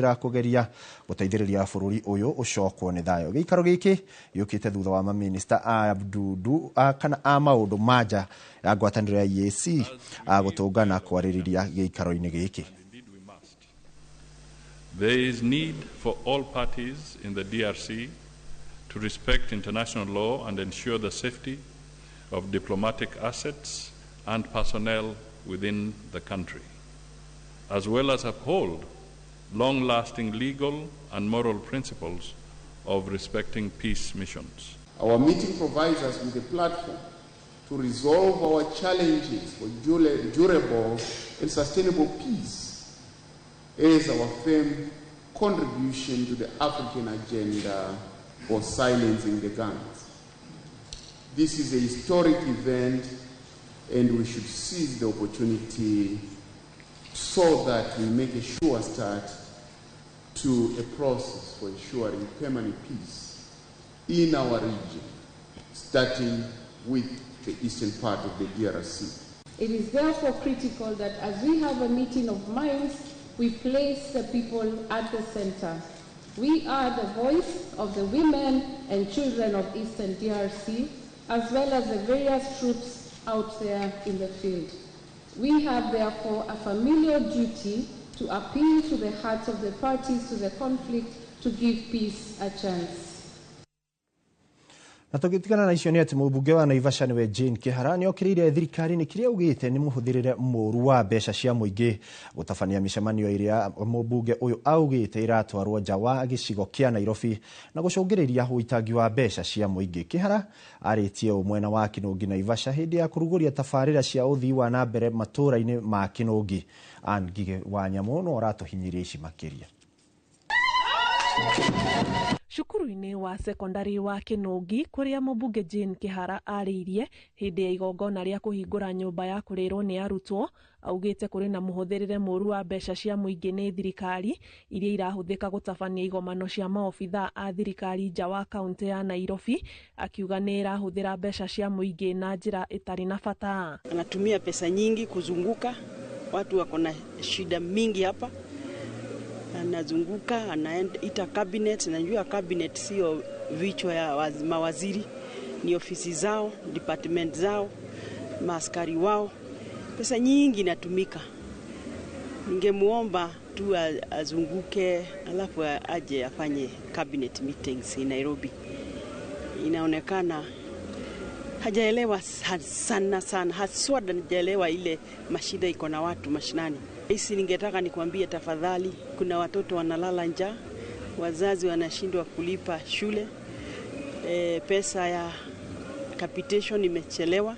Kugeria guteithĩrĩria bũrũri ũyũ ũcokwo nĩ thayũ. Gĩikaro gĩkĩ gĩũkĩte thutha wa mamĩnĩsta a ndundu kana a maũndũ ma nja ya ngwatanĩro ya EAC gũtũngana kwarĩrĩria gĩikaro-inĩ gĩkĩ. There is need for all parties in the DRC to respect international law and ensure the safety of diplomatic assets and personnel within the country, as well as uphold long-lasting legal and moral principles of respecting peace missions. Our meeting provides us with a platform to resolve our challenges for durable and sustainable peace as our firm contribution to the African agenda for silencing the guns. This is a historic event, and we should seize the opportunity so that we make a sure start to a process for ensuring permanent peace in our region, starting with the eastern part of the DRC. It is therefore critical that as we have a meeting of minds, we place the people at the center. We are the voice of the women and children of Eastern DRC, as well as the various troops out there in the field. We have therefore a familiar duty to appeal to the hearts of the parties to the conflict to give peace a chance. Na tũgĩtigana na icio nĩ atĩ mũmbunge wa Naivasha nĩwe Jane Kĩhara nĩ okĩrĩire thirikari nĩ kĩrĩa augĩte nĩ mũhũthĩrĩre mũru wa mbeca cia mũingĩ gũtabania mĩcemanio ĩrĩa mũmbunge ũyũ augĩte ĩratwarwo nja wa gĩcigo kĩa Nairobi na gũcũngĩrĩria ũitangi wa mbeca cia mũingĩ. Kĩhara arĩtie ũũ mwena wa Kĩnũngi Naivasha hĩndĩ ya kũrugũria tabarĩra cia ũthii wa na mbere matũũra-inĩ ma Kĩnũngi. Ann Ngigĩ wa Nyamũ no aratũhinyĩria ici makĩria. Cukuru-inĩ wa sekondari wa Kĩnũngi kũrĩa mũmbunge Jane Kĩhara arĩirie hĩndĩ ya igongona rĩa kũhingũra nyũmba ya kũrĩrwo nĩ arutwo, augĩte kũrĩ na mũhũthĩrĩre mũru wa mbeca cia mũingĩ nĩ thirikari iria irahũthĩka gũtabania igomano cia maobithaa a thirikari nja wa kaunti ya Nairobi, akiuga nĩ ĩrahũthĩra mbeca cia mũingĩ na njĩra ĩtarĩ na bata. Anatumia pesa nyingi kuzunguka, watu wako na shida mingi hapa. Anazunguka, anaita cabinet. Najua cabinet sio vichwa ya mawaziri, ni ofisi zao, department zao, maaskari wao. Pesa nyingi inatumika. Ningemuomba tu azunguke alafu aje afanye cabinet meetings in Nairobi. Inaonekana hajaelewa sana sana, haswa hajaelewa ile mashida iko na watu mashinani. Hisi ningetaka nikwambie tafadhali, kuna watoto wanalala njaa, wazazi wanashindwa kulipa shule, pesa ya capitation imechelewa,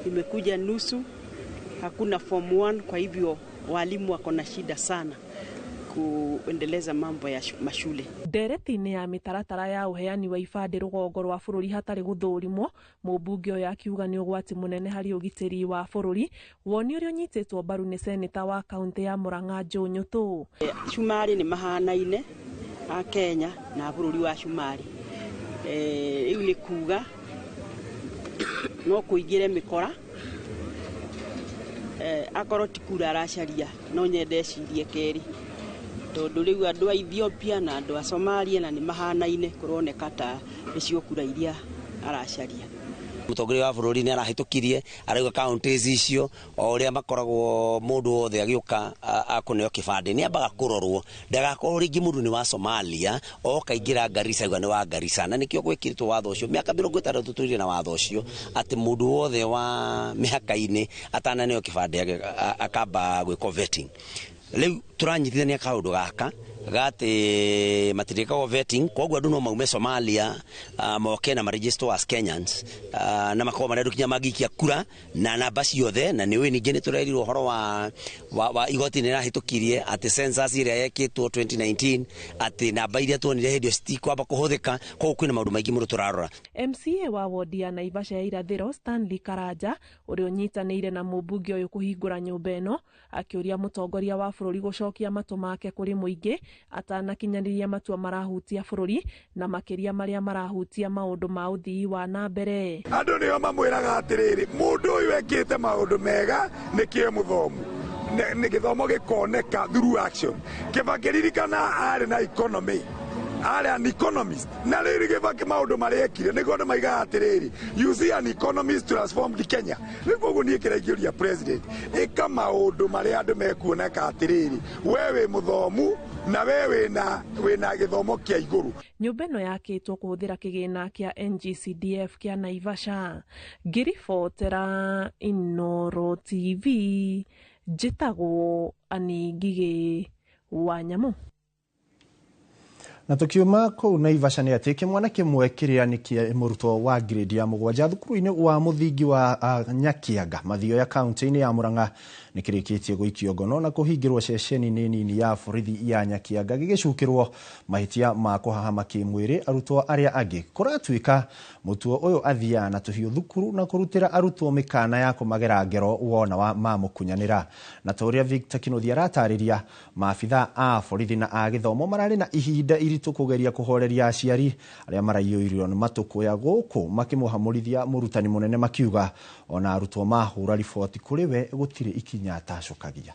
imekuja nusu, hakuna form 1, kwa hivyo walimu wako na shida sana kuendeleza mambo ya mashule. Ndereti-inĩ ya mĩtaratara ya ũheani wa ibandĩ rũgongo rwa bũrũri hatarĩ gũthũrimwo, mũmbunge ũyũ akiuga nĩ ũgwati mũnene harĩ ũgitĩri wa bũrũri, woni ũrĩa ũnyitĩtwo mbaru nĩ seneta wa kaunti ya Murang'a Joe Nyutu. Cumarĩ nĩ mahanaine a Kenya na bũrũri wa Cumarĩ. Rĩu nĩ kuga no kũingĩre mĩkora, akorwo ti kura aracaria no nyende ecirie kerĩ, tondũ rĩu andũ a Ethiopia na andũ a Somalia na nĩ mahanaine, kũroneka ta nĩcio kura iria aracaria. Mũtongoria wa bũrũri nĩ arahĩtũkirie arauga counties icio o ũrĩa makoragwo mũndũ wothe agĩũka akũneo kĩbandĩ nĩ ambaga kũrorwo ndagakorwo rĩngĩ mũndũ nĩ wa Somalia oka ingĩra Garissa auga nĩ wa Garissa, na nĩkĩo gwĩkĩrĩtwo watho ũcio mĩaka 60 tũrĩ na watho ũcio atĩ mũndũ wothe wa mĩhaka-inĩ atananeo kĩbandĩ akamba gwĩkwo vetting. Rĩu tũranyitithania kaũndũ gaka gati matirikagwo vetting, koguo andũ no maume Somalia moke na maregister as Kenyans na makorwo marĩa andũ kinya mangĩikia kura na namba ciothe. Na nĩ ũĩ ningĩ nĩ tũrerirwo ũhoro wa igoti nĩ rĩrahĩtũkirie atĩ census ĩrĩa yekĩtwo 2019 atĩ namba iria tuonire hĩndĩ ĩyo citikwamba kũhũthĩka, koguo kwĩna maũndũ maingĩ mũno tũrarora. MCA wa wodi ya Naivasha ya irathĩro Stanley Karanja ũrĩa ũnyitanĩire na mũmbunge ũyũ kũhingũra nyũmba ĩno akĩũria mũtongoria wa bũrũri gũcokia matũ make kũrĩ mũingĩ atanakinyanĩria matua marahutia bũrũri na makĩria marĩa marahutia maũndũ ma ũthii wa na mbere. Andũ nĩo mamwĩraga atĩrĩrĩ, mũndũ ũyũ ekĩte maũndũ mega nĩkĩo mũthomu, Nĩ gĩthomo gĩkoneka through action. Kibaki ririkana arĩ na economy, arĩ an economist, na rĩrĩ Kibaki maũndũ marĩa ekire nĩguo andũ maigaga atĩrĩrĩ, "You see, an economist transformed Kenya." Rĩu koguo niĩ kĩrĩa ingĩũria president, ĩka maũndũ marĩa andũ mekuoneka atĩrĩrĩ, we wĩ mũthomu na we wĩna gĩthomo kĩa igũrũ. Nyũmba ĩno yakĩtwo kũhũthĩra kĩgĩna kĩa NGCDF kĩa Naivasha. Ngĩribotera Inooro TV, njĩtagwo Anĩ Ngigĩ wa Nyamũ. Na tukiuma kũu Naivasha nĩ atĩ kĩmwana kĩmwe kĩrĩa nĩ kĩa mũrutwo wa grade ya 7 thukuru-inĩ wa mũthingi wa Nyakianga, Mathioya, kaunti-inĩ ya Murang'a, nĩ kĩrĩkĩtie gũikio ngono na kũhingĩrwo ceceni-inĩ nini ya borithi ya Nyakianga gĩgĩcukĩrwo mahĩtia ma kũhahama kĩmwĩrĩ arutwo arĩa angĩ. Kũratuĩka mũtuo ũyũ athiaga na tũhiũ thukuru na kũrutĩra arutwo mĩkana ya kũmagera ngero wona wa mamũkunyanĩra. Na ta ũrĩa Victor Kinuthia aratarĩria, maabitha a borithi na a gĩthomo mararĩ na ihinda iritũ kũgeria kũhoreria aciari arĩa maraiyũirio nĩ matũkũya gũkũ makĩmũhamũrithia mũrutani mũnene, makiuga ona arutwo mahũra riboti kũrĩ we gũtirĩ ikinya atacokagia.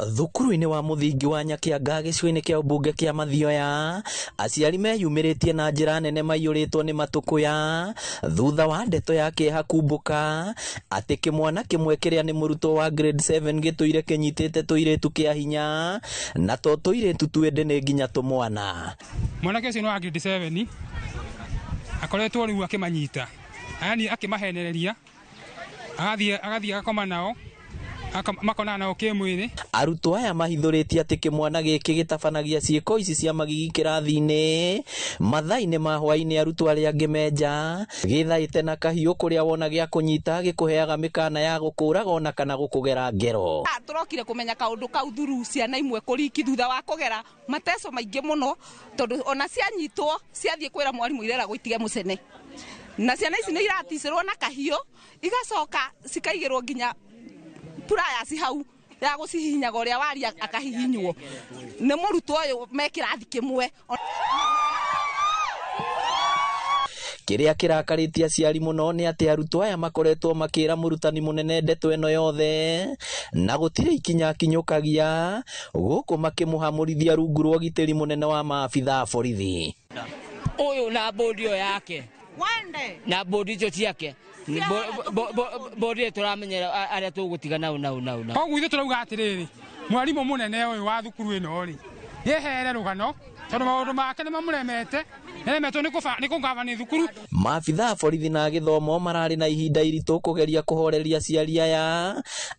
Thukuru-inĩ wa mũthingi wa Nyakianga gĩcigo-inĩ kĩa ũmbunge kĩa Mathioya, aciari meyumĩrĩtie na njĩra nene maiyũrĩtwo nĩ matũkũya thutha wa ndeto ya kĩeha kumbũka atĩ kĩmwana kĩmwe kĩrĩa nĩ mũrutwo wa grade 7 gĩtũire kĩnyitĩte tũirĩtu kĩa hinya, na to tũirĩtu tu ĩndĩ nĩ nginya tũmwana. Mwanake ũcio nĩ wa grade 7, akoretwo rĩu akĩmanyita, yani akĩmahenereria, agathiĩ agakoma nao, makonana nao kĩmwĩrĩ. Arutwo aya mahithũrĩtie atĩ kĩmwana gĩkĩ gĩtabanagia ciĩko ici cia magigi kĩrathi-inĩ mathaa-inĩ ma hwaĩ-inĩ, arutwo arĩa angĩ menja gĩthaĩte na kahiũ kũrĩa wona gĩa kũnyita gĩkũheaga mĩkana ya gũkũraga ona kana gũkũgera ngero. Tũrokire kũmenya kaũndũ kau thuru ciana imwe kũriki thutha wa kũgera mateco maingĩ mũno, tondũ ona cianyitwo ciathiĩ kwĩra mwarimũ ireragwo itige mũcene, na ciana ici nĩ iraticĩrwo na kahiũ igacoka cikaigĩrwo nginya purayasi hau ya gũcihihinyaga, ũrĩa waria akahihinywo nĩ mũrutwo ũyũ me kĩrathi kĩmwe. Kĩrĩa kĩrakarĩtie aciari mũno nĩ atĩ arutwo aya makoretwo makĩra mũrutani mũnene ndeto ĩno yothe na gũtirĩ ikinya akinyũkagia, gũkũ makĩmũhamũrithia rungu rwa ũgitĩri mũnene wa maabitha a borithi. Ũyũ na bodi ĩyo yake na bodi icio ciake, bodi ĩyo tũramenyera arĩa tũgũtiga nau nau nau nau. Koguo ithuĩ tũrauga atĩrĩrĩ, mwarimũ mũnene ũyũ wa thukuru ĩno rĩ, yehere rũgano tondũ maũndũ make nĩ mamũremete, nĩaremetwo nĩ kũgavani thukuru. Maabitha a borithi na gĩthomo mararĩ na ihinda iritũ kũgeria kũhoreria aciari aya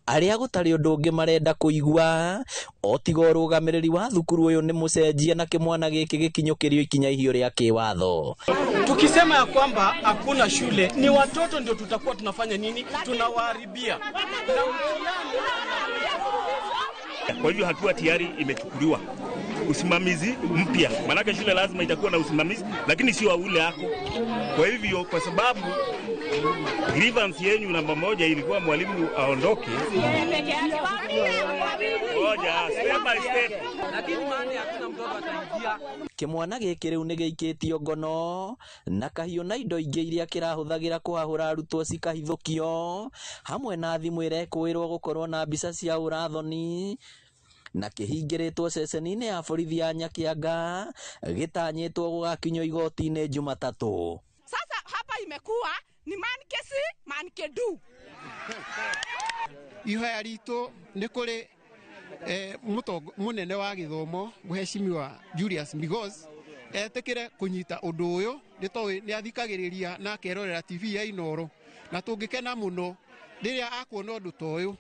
arĩa gũtarĩ ũndũ ũngĩ marenda kũigua o tiga ũrũgamĩrĩri wa thukuru ũyũ nĩ mũcenjie na kĩmwana gĩkĩ gĩkinyũkĩrio ikinya ihiũ rĩa kĩwatho. Tukisema ya kwamba hakuna shule, ni watoto ndio tutakuwa tunafanya nini? Tunawaharibia. Kwa hivyo hatua tayari imechukuliwa, usimamizi mpya, maanake shule lazima itakuwa na usimamizi, lakini sio ule yako. Kwa hivyo, kwa sababu grievance yenyu namba 1 ilikuwa mwalimu aondoke, moja step by step, lakini maana hakuna mtoto ataingia. Kĩmwana gĩkĩ rĩu nĩ gĩikĩtio ngono na kahiũ na indo ingĩ iria kĩrahũthagĩra kũhahũra arutwo cikahithũkio, hamwe na thimũ ĩrekũĩrwo gũkorwo na mbica cia ũrathoni, na kĩhingĩrĩtwo ceceni-inĩ ya borithi ya Nyakianga gĩtanyĩtwo gũgakinywo igoti-inĩ Jumatatũ. Sasa hapa imekuwa ni man kesi man kedu. Ihoya ritũ nĩ kũrĩ mũnene wa gĩthomo mũheshimiwa Julius Migos etĩkĩre kũnyita ũndũ ũyũ, nĩ tondũ nĩ athikagĩrĩria na akerorera TV ya Inooro, na tũngĩkena mũno rĩrĩa akuona ũndũ ta ũyũ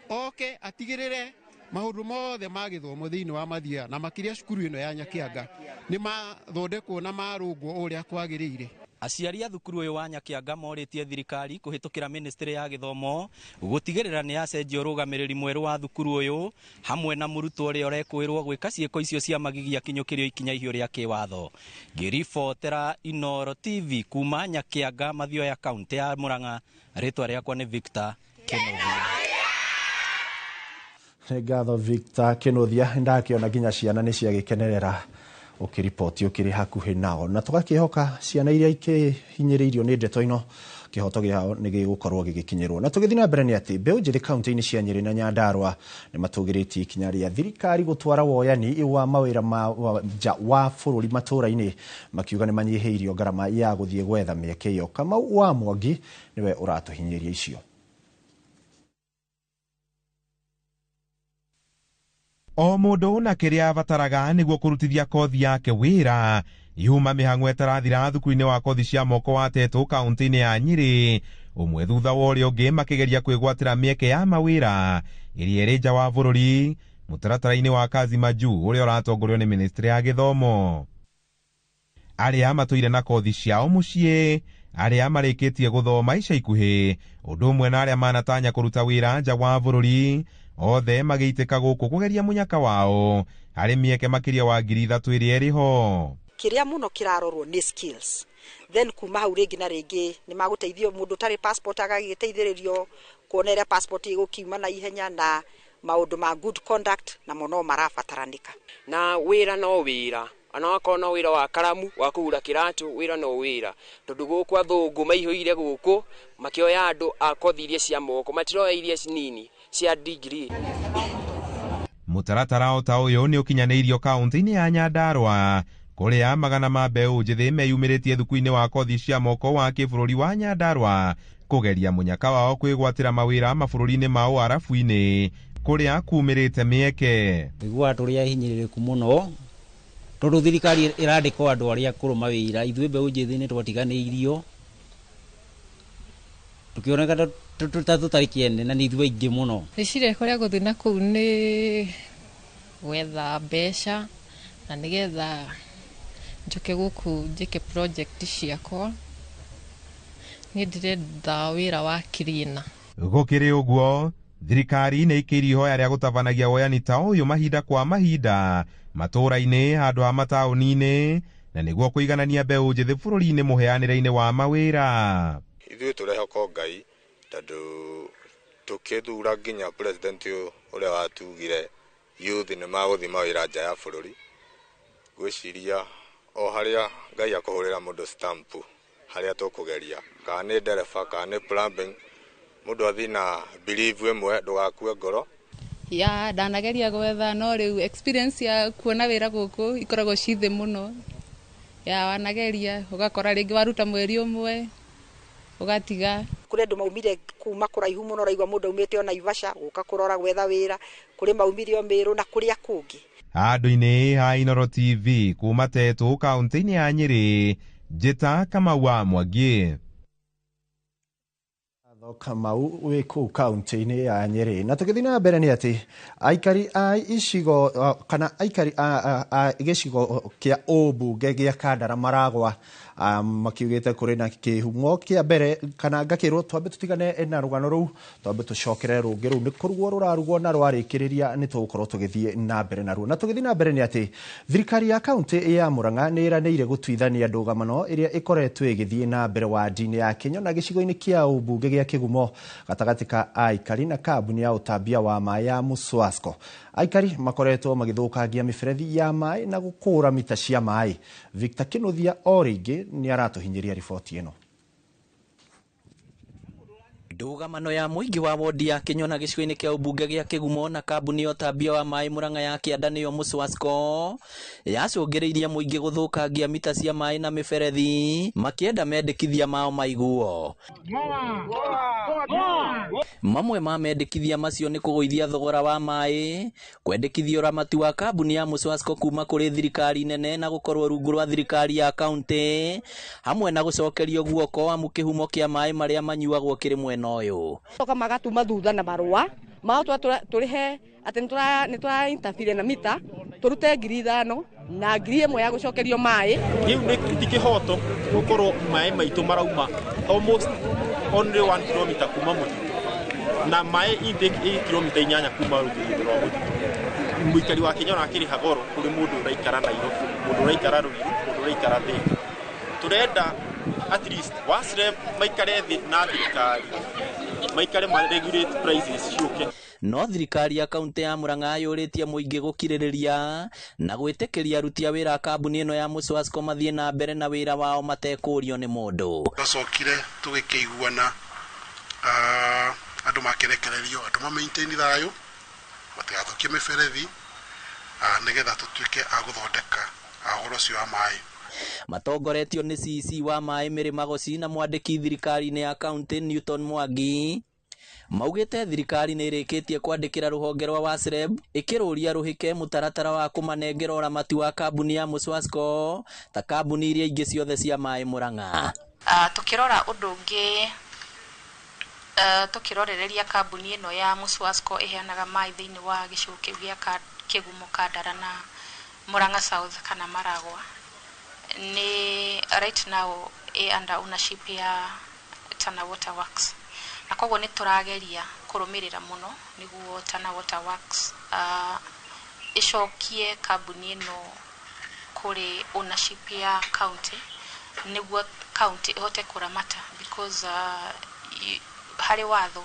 oke atigĩrĩre maũndũ mothe ma gĩthomo thĩinĩ wa Mathioya na makĩria cukuru ĩno ya Nyakianga nĩ mathondekwo na marũngwo ũrĩa kwagĩrĩire. Aciari a thukuru ũyũ wa Nyakianga morĩtie thirikari kũhĩtũkĩra ministry ya gĩthomo gũtigĩrĩra nĩ yacenjia ũrũgamĩrĩri mwerũ wa thukuru ũyũ hamwe na mũrutwo ũrĩa ũrekũĩrwo gwĩka ciĩko icio cia magigi akinyũkĩrio ikinya ihiũ rĩa kĩwatho. Ngĩribotera Inooro TV kuma Nyakianga, Mathioya, kaunti ya Murang'a, rĩtwa rĩakwa nĩ Victor Kinuthia. Nĩ ngatho Victor Kinuthia, ndakĩona nginya ciana nĩ ciagĩkenerera ũkĩriboti ũkĩrĩ hakuhĩ nao, na tũgakĩhoka ciana iria ikĩhinyĩrĩirio nĩ ndeto ino Kĩhoto gĩao nĩ gĩgũkorwo gĩgĩkinyĩrwo. Na tũgĩthiĩ na mbere nĩ atĩ mbeũ njĩthĩ kaunti-inĩ cia Nyĩrĩ na Nyandarua nĩ matũgĩrĩtie ikinya rĩa thirikari gũtwara woyani wa mawĩra ma nja wa bũrũri matũũra-inĩ, makiuga nĩ manyihĩirio ngarama ya gũthiĩ gwetha mĩeke ĩyo. Kamau wa Mwangi nĩwe ũratũhinyĩria icio. O mũndũ na kĩrĩa abataraga nĩguo kũrutithia kothi yake wĩra yuma mĩhang'o ĩtarathira thukuru-inĩ wa kothi cia moko wa Tetũ kaunti-inĩ ya Nyĩrĩ, ũmwe thutha wa ũrĩa ũngĩ makĩgeria kwĩgwatĩra mĩeke ya mawĩra ĩrĩa ĩrĩ nja wa bũrũri mũtaratara-inĩ wa Kazi Majuu ũrĩa ũratongorio nĩ ministry ya gĩthomo. Arĩa matũire na kothi ciao mũciĩ, arĩa marĩkĩtie gũthoma ica ikuhĩ, ũndũ ũmwe na arĩa manatanya kũruta wĩra nja wa bũrũri, othe magĩitĩka gũkũ kũgeria mũnyaka wao harĩ mĩeke makĩria wa 3,000 ĩrĩa ĩrĩ ho. Kĩrĩa mũno kĩrarorwo nĩ skills, then kuma hau rĩngĩ na rĩngĩ nĩ magũteithio mũndũ ũtarĩ passport agagĩteithĩrĩrio kuona ĩrĩa passport ĩgũkiuma na ihenya, na maũndũ ma good conduct namo no marabataranĩka. Na wĩra no wĩra, ona wakorwo no wĩra wa karamu wa kũhura kĩratũ, wĩra no wĩra, tondũ gũkũ athũngũ maihũire gũkũ makĩoya andũ a kothi iria cia moko, matiroya iria nini cia degree. Mũtaratara o ta ũyũ nĩ ũkinyanĩirio kaunti-inĩ ya Nyandarua kũrĩa magana ma mbeũ njĩthĩ meyumĩrĩtie thukuru-inĩ wa kothi cia moko wa kĩbũrũri wa Nyandarua kũgeria mũnyaka wao kwĩgwatĩra mawĩra mabũrũri-inĩ ma Ũarabu-inĩ kũrĩa kumĩrĩte mĩeke. Tũiguaga tũrĩ ahinyĩrĩrĩku mũno tondũ thirikari ĩrandĩka andũ arĩa akũrũ mawĩra, ithuĩ mbeũ njĩthĩ nĩ twatiganĩirio tũkĩoneka ta tũtarĩ kĩene na nĩ ithuĩ aingĩ mũno. Rĩciria kũrĩa gũthiĩ na kũu nĩ gwetha mbeca na nĩgetha njoke gũkũ njĩke project ciakwa. Niĩ ndĩrenda wĩra wa cleaner. Gũkĩrĩ ũguo, thirikari nĩ ĩkĩirie ihoya rĩa gũtabanagia woyani ta ũyũ mahinda kwa mahinda matũũra-inĩ handũ ha mataũni-inĩ, na nĩguo kũiganania mbeũ njĩthĩ bũrũri-inĩ mũheanĩre-inĩ wa mawĩra. Ithuĩ tũrehoka Ngai tondũ tũkĩthura nginya president ũrĩa watugire youth nĩ magũthiĩ mawĩra nja ya bũrũri, ngwĩciria o harĩa Ngai akũhũrĩra mũndũ stamp harĩa tũkũgeria, kana nĩ ndereba kana nĩ plumbing, mũndũ athiĩ na belief ĩmwe, ndũgakue ngoro. Ya ndanageria gwetha no rĩu experience ya kuona wĩra gũkũ ikoragwo ci thĩ mũno. Ya wanageria ũgakora rĩngĩ waruta mweri ũmwe ũgatiga. Kũrĩ andũ maumire kuma kũraihu mũno, ũraigua mũndũ aumĩte o Naivasha gũka kũrora gwetha wĩra, kũrĩ maumire o Mĩrũ na kũrĩa kũngĩ. Handũ-inĩ ha Inooro TV kuma Tetũ kaunti-inĩ ya Nyĩrĩ, Njĩta Kamau wa Mwangi. Kamau wĩ kũu kaunti-inĩ ya Nyĩrĩ. Na tũgĩthiĩ na mbere nĩ atĩ aikari a icigo kana aikari a gĩcigo kĩa ũmbunge gĩa Kandara maragwa makiugĩte kũrĩ na kĩhumo kĩa mbere, kana ngakĩrwo twambe tũtigane na rũgano rũu, twambe tũcokere rũngĩ rũu nĩ kũrugwo rũrarugwo na rwarĩkĩrĩria nĩ tũgũkorwo tũgĩthiĩ na mbere naruo. Na tũgĩthiĩ na mbere nĩ atĩ thirikari ya kaunti ya Murang'a nĩ ĩranĩire gũtuithania ndũgamano ĩrĩa ĩkoretwo ĩgĩthiĩ na mbere wandi-inĩ ya Kĩnyo na gĩcigo-inĩ kĩa ũmbunge gĩa Kĩgumo gatagatĩ ka aikari na kambuni ya ũtambia wa maĩ ya Muswasco. Aikari makoretwo magĩthũkangia mĩberethi ya maĩ na gũkũra mita cia maĩ. Victor Kinuthia o rĩngĩ nĩ aratũhinyĩria riboti ĩno. Ndũgamano ya mũingĩ wa wodi ya Kĩnyo na gĩcigo-inĩ kĩa ũmbunge gĩa Kĩgumo na kambuni ya ũtambia wa maĩ Murang'a ya kĩanda nĩyo Muswasco yacũngĩrĩirie mũingĩ gũthũkangia mita cia maĩ na mĩberethi makĩenda mendekithia mao maiguo. Mamwe ma mendekithia macio nĩ kũgũithia thogora wa maĩ, kwendekithia ũramati wa kambuni ya Muswasco kuma kũrĩ thirikari nene na gũkorwo rungu rwa thirikari ya kaunti, hamwe na gũcokerio guoko amu kĩhumo kĩa maĩ marĩa manyuagwo kĩrĩ mwena ũyũ. Coka magatuma thutha na marũa mao tũrĩhe atĩ nĩ tũra interfere na mita tũrute 5,000 na 1,000 ya gũcokerio maĩ. Kĩu nĩ ti kĩhoto gũkorwo maĩ maitũ marauma almost only 1 kilomita kuma mũtitũ na maĩ intake ĩ kilomita 8 kuma rũgiri rwa mũtitũ. Mũikari wa Kenya akĩrĩha goro kũrĩ mũndũ ũraikara Nairobi, mũndũ ũraikara Ruiru, mũndũ ũraikara Thika. Tũrenda at least WASREB maikare thĩ na thirikari maikare ma regulate prices ciũke. No thirikari ya kaunti ya Murang'a yũrĩtie mũingĩ gũkirĩrĩria na gwĩtĩkĩria aruti a wĩra a kambuni ĩno ya Mũswasco mathiĩ na mbere na wĩra wao matekũũrio nĩ mũndũ. Twacokire tũgĩkĩiguana andũ makerekererio andũ ma maintain thayũ matigathũkie mĩberethi nĩgetha tũtuĩke a gũthondeka ũhoro ũcio wa maĩ. Matongoretio nĩ CC wa maĩ Mary Magoci na mwandĩki thirikari-inĩ ya kaunti Newton Mwangi maugĩte thirikari nĩ ĩrĩkĩtie kwandĩkĩra rũhonge rwa WASREB ĩkĩrũria rũhĩke mũtaratara wa kũmanengera ũramati wa kambuni ya Mũswasco ta kambuni iria ingĩ ciothe cia maĩ Murang'a. Tukirora ũndũ ũngĩ tukirorereria kambuni ĩno ya Mũswasco ĩheanaga maĩ thĩinĩ wa gĩcigo kĩu gĩa Kĩgumo, Kandara na Murang'a South kana Maragwa ni right now ĩ under ownership ya Tana Water Works, na koguo nĩ tũrageria kũrũmĩrĩra mũno nĩguo Tana Water Works ĩcokie kambuni ĩno kũrĩ ownership ya county nĩguo county ĩhote kũramata because harĩ watho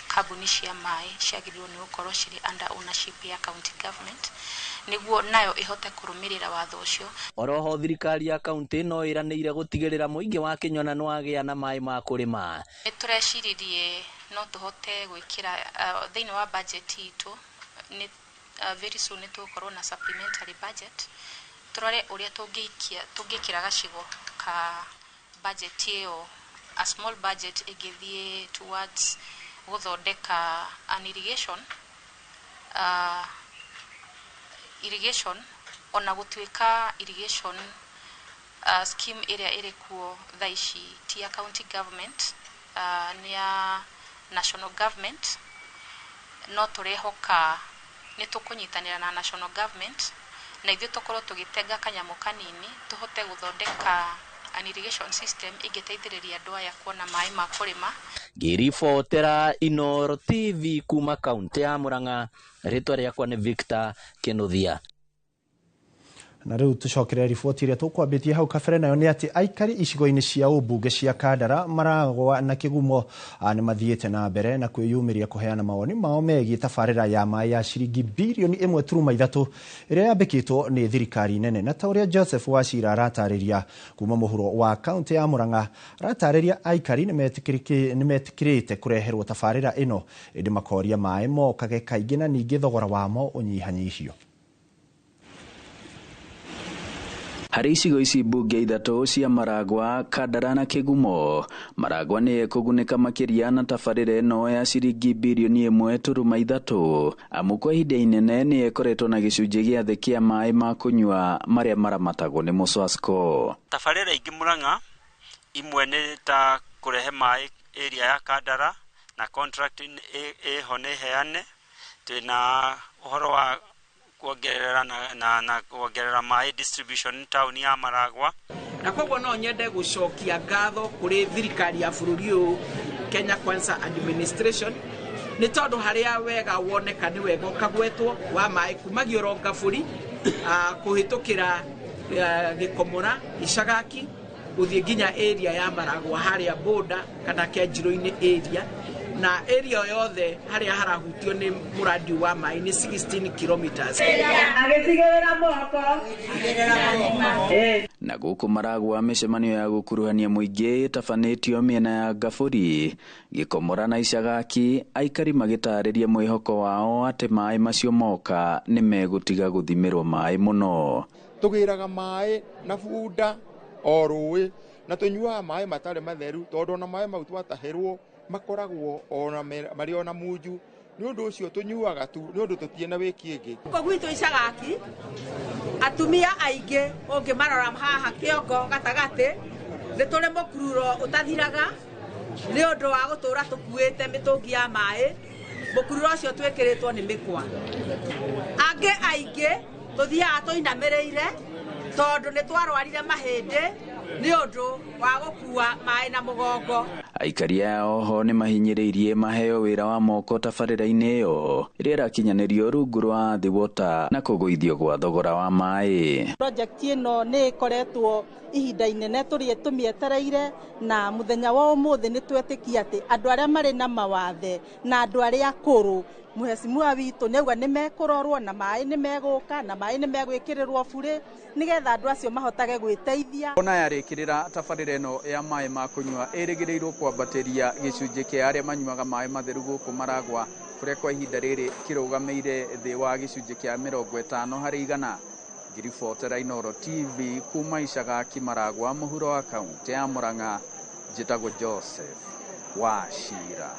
kambuni cia maĩ ciagĩrĩirwo nĩ gũkorwo cirĩ under ownership ya county government nĩguo nayo ĩhote kũrũmĩrĩra watho ũcio. Oroho thirikari ya kaunti no ĩranĩire gũtigĩrĩra mũingĩ wa Kĩnyona nĩ wagĩa na maĩ ma kũrĩma. Nĩ tũreciririe no tũhote gwĩkĩra thĩinĩ wa budget itũ nĩ very soon nĩ tũgũkorwo na supplementary budget tũrore ũrĩa tũngĩkĩra gacigo ka budget ĩyo, a small budget ĩngĩthiĩ towards gũthondeka an irrigation irrigation ona gũtuĩka irrigation scheme ĩrĩa ĩrĩ kuo thaa ici ti ya county government, nĩ ya national government, no tũrehoka nĩ tũkũnyitanĩra na national government na ithuĩ tũkorwo tũgĩtenga kanyamũ kanini tũhote gũthondeka an irrigation system ĩngĩteithĩrĩria andũ aya kuona maĩ ma kũrĩma. Ngĩribotera Inooro TV kuma kaunti ya Murang'a, rĩtwa rĩakwa nĩ Victor Kinuthia. Na rĩu tũcokerere riboti ĩrĩa tũkwambĩtie hau kabere, nayo nĩ atĩ aikari icigo-inĩ cia ũmbunge cia Kandara, Maragwa na Kĩgumo nĩ mathiĩte na mbere na kwĩyumĩria kũheana mawoni mao megiĩ tabarĩra ya maĩ ya ciringi birioni 1.3 ĩrĩa yambĩkĩtwo nĩ thirikari nene. Na ta ũrĩa Joseph Wachira aratarĩria kuma mũhuro wa kaunti ya Murang'a, aratarĩria aikari nĩ metĩkĩrĩte kũreherwo tabarĩra ĩno ĩndĩ makoria maĩ mokage kaingĩ na ningĩ thogora wamo ũnyihanyihio. Harĩ icigo ici mbunge ithatũ cia Maragwa, Kandara na Kĩgumo, Maragwa nĩ ĩkũgunĩka makĩria na tabarĩra ĩno ya ciringi birioni 1.3 amu kwa ihinda inene nĩ ĩkoretwo na gĩcunjĩ gĩa thĩ kĩa maĩ ma kũnyua marĩa maramatagwo nĩ Mũswasco. Tabarĩra ingĩ Murang'a imwe nĩ ta kũrehe maĩ area ya Kandara na contract ĩho nĩ heane, twĩna ũhoro wa kuongerera na kuongerera maĩ distribution town ya Maragwa. Na koguo no nyende gũcokia ngatho kũrĩ thirikari ya bũrũri ũyũ Kenya Kwanza Administration nĩ tondũ harĩa wega woneka nĩ wega ũkagwetwo wa maĩ kumagia oro Ngabũri kũhĩtũkĩra Gĩkomora, Icagaki gũthiĩ nginya area ya Maragwa harĩa border kana Kĩanjirũ-inĩ area, na area yothe harĩa harahutio nĩ mũradi wa maĩ nĩ 16 kilometers. Na gũkũ Maragwa mĩcemanio ya gũkuruhania mũingĩ ĩtabanĩtio mĩena ya Ngabũri, Gĩkomora na Icagaki, aikari magĩtarĩria mwĩhoko wao atĩ maĩ macio moka nĩ megũtiga gũthimĩrwo maĩ mũno. Tũgĩraga maĩ na bunda o rũĩ na tũnyuaga maĩ matarĩ matheru tondũ ona maĩ mau twatahĩrwo makoragwo ona marĩ ona munju, nĩ ũndũ ũcio tũnyuaga tu nĩ ũndũ tũtirĩ na wĩki ĩngĩ. Gũkũ gwitũ Icagaki atumia aingĩ ũngĩmarora haha kĩongo gatagatĩ nĩ tũrĩ mũkururo ũtathiraga nĩ ũndũ wa gũtũra tũkuĩte mĩtũngi ya maĩ, mũkururo ũcio twĩkĩrĩtwo nĩ mĩkwa. Angĩ aingĩ tũthiaga tũinamĩrĩire tondũ nĩ twarwarire mahĩndĩ nĩ ũndũ wa gũkua maĩ na mũgongo. Aikari aya oho nĩ mahinyĩrĩirie maheo wĩra wa moko tabarĩra-inĩ ĩyo ĩrĩa ĩrakinyanĩrio rungu rwa The Water na kũgũithio gwa thogora wa maĩ. Project ĩno nĩ ĩkoretwo ihinda inene tũrĩ tũmĩetereire, na mũthenya wa ũmũthĩ nĩ twetĩkia atĩ andũ arĩa marĩ na mawathe na andũ arĩa akũrũ Mũhecimua witũ nĩ auga nĩ mekũrorwo na maĩ nĩ megũka na maĩ nĩ megwĩkĩrĩrwo burĩ nĩgetha andũ acio mahotage gwĩteithia. Ona yarĩkĩrĩra tabarĩra ĩno ya maĩ ma kũnyua ĩrĩgĩrĩirwo kwambatĩria gĩcunjĩ kĩa arĩa manyuaga maĩ matheru gũkũ Maragwa, kũrĩa kwa ihinda rĩrĩ kĩrũgamĩire thĩ wa gĩcunjĩ kĩa 50%. Ngiribotera Inooro TV kuma Icagaki Maragwa, mũhuro wa kaũntĩ ya Murang'a, njĩtagwo Joseph Wachira.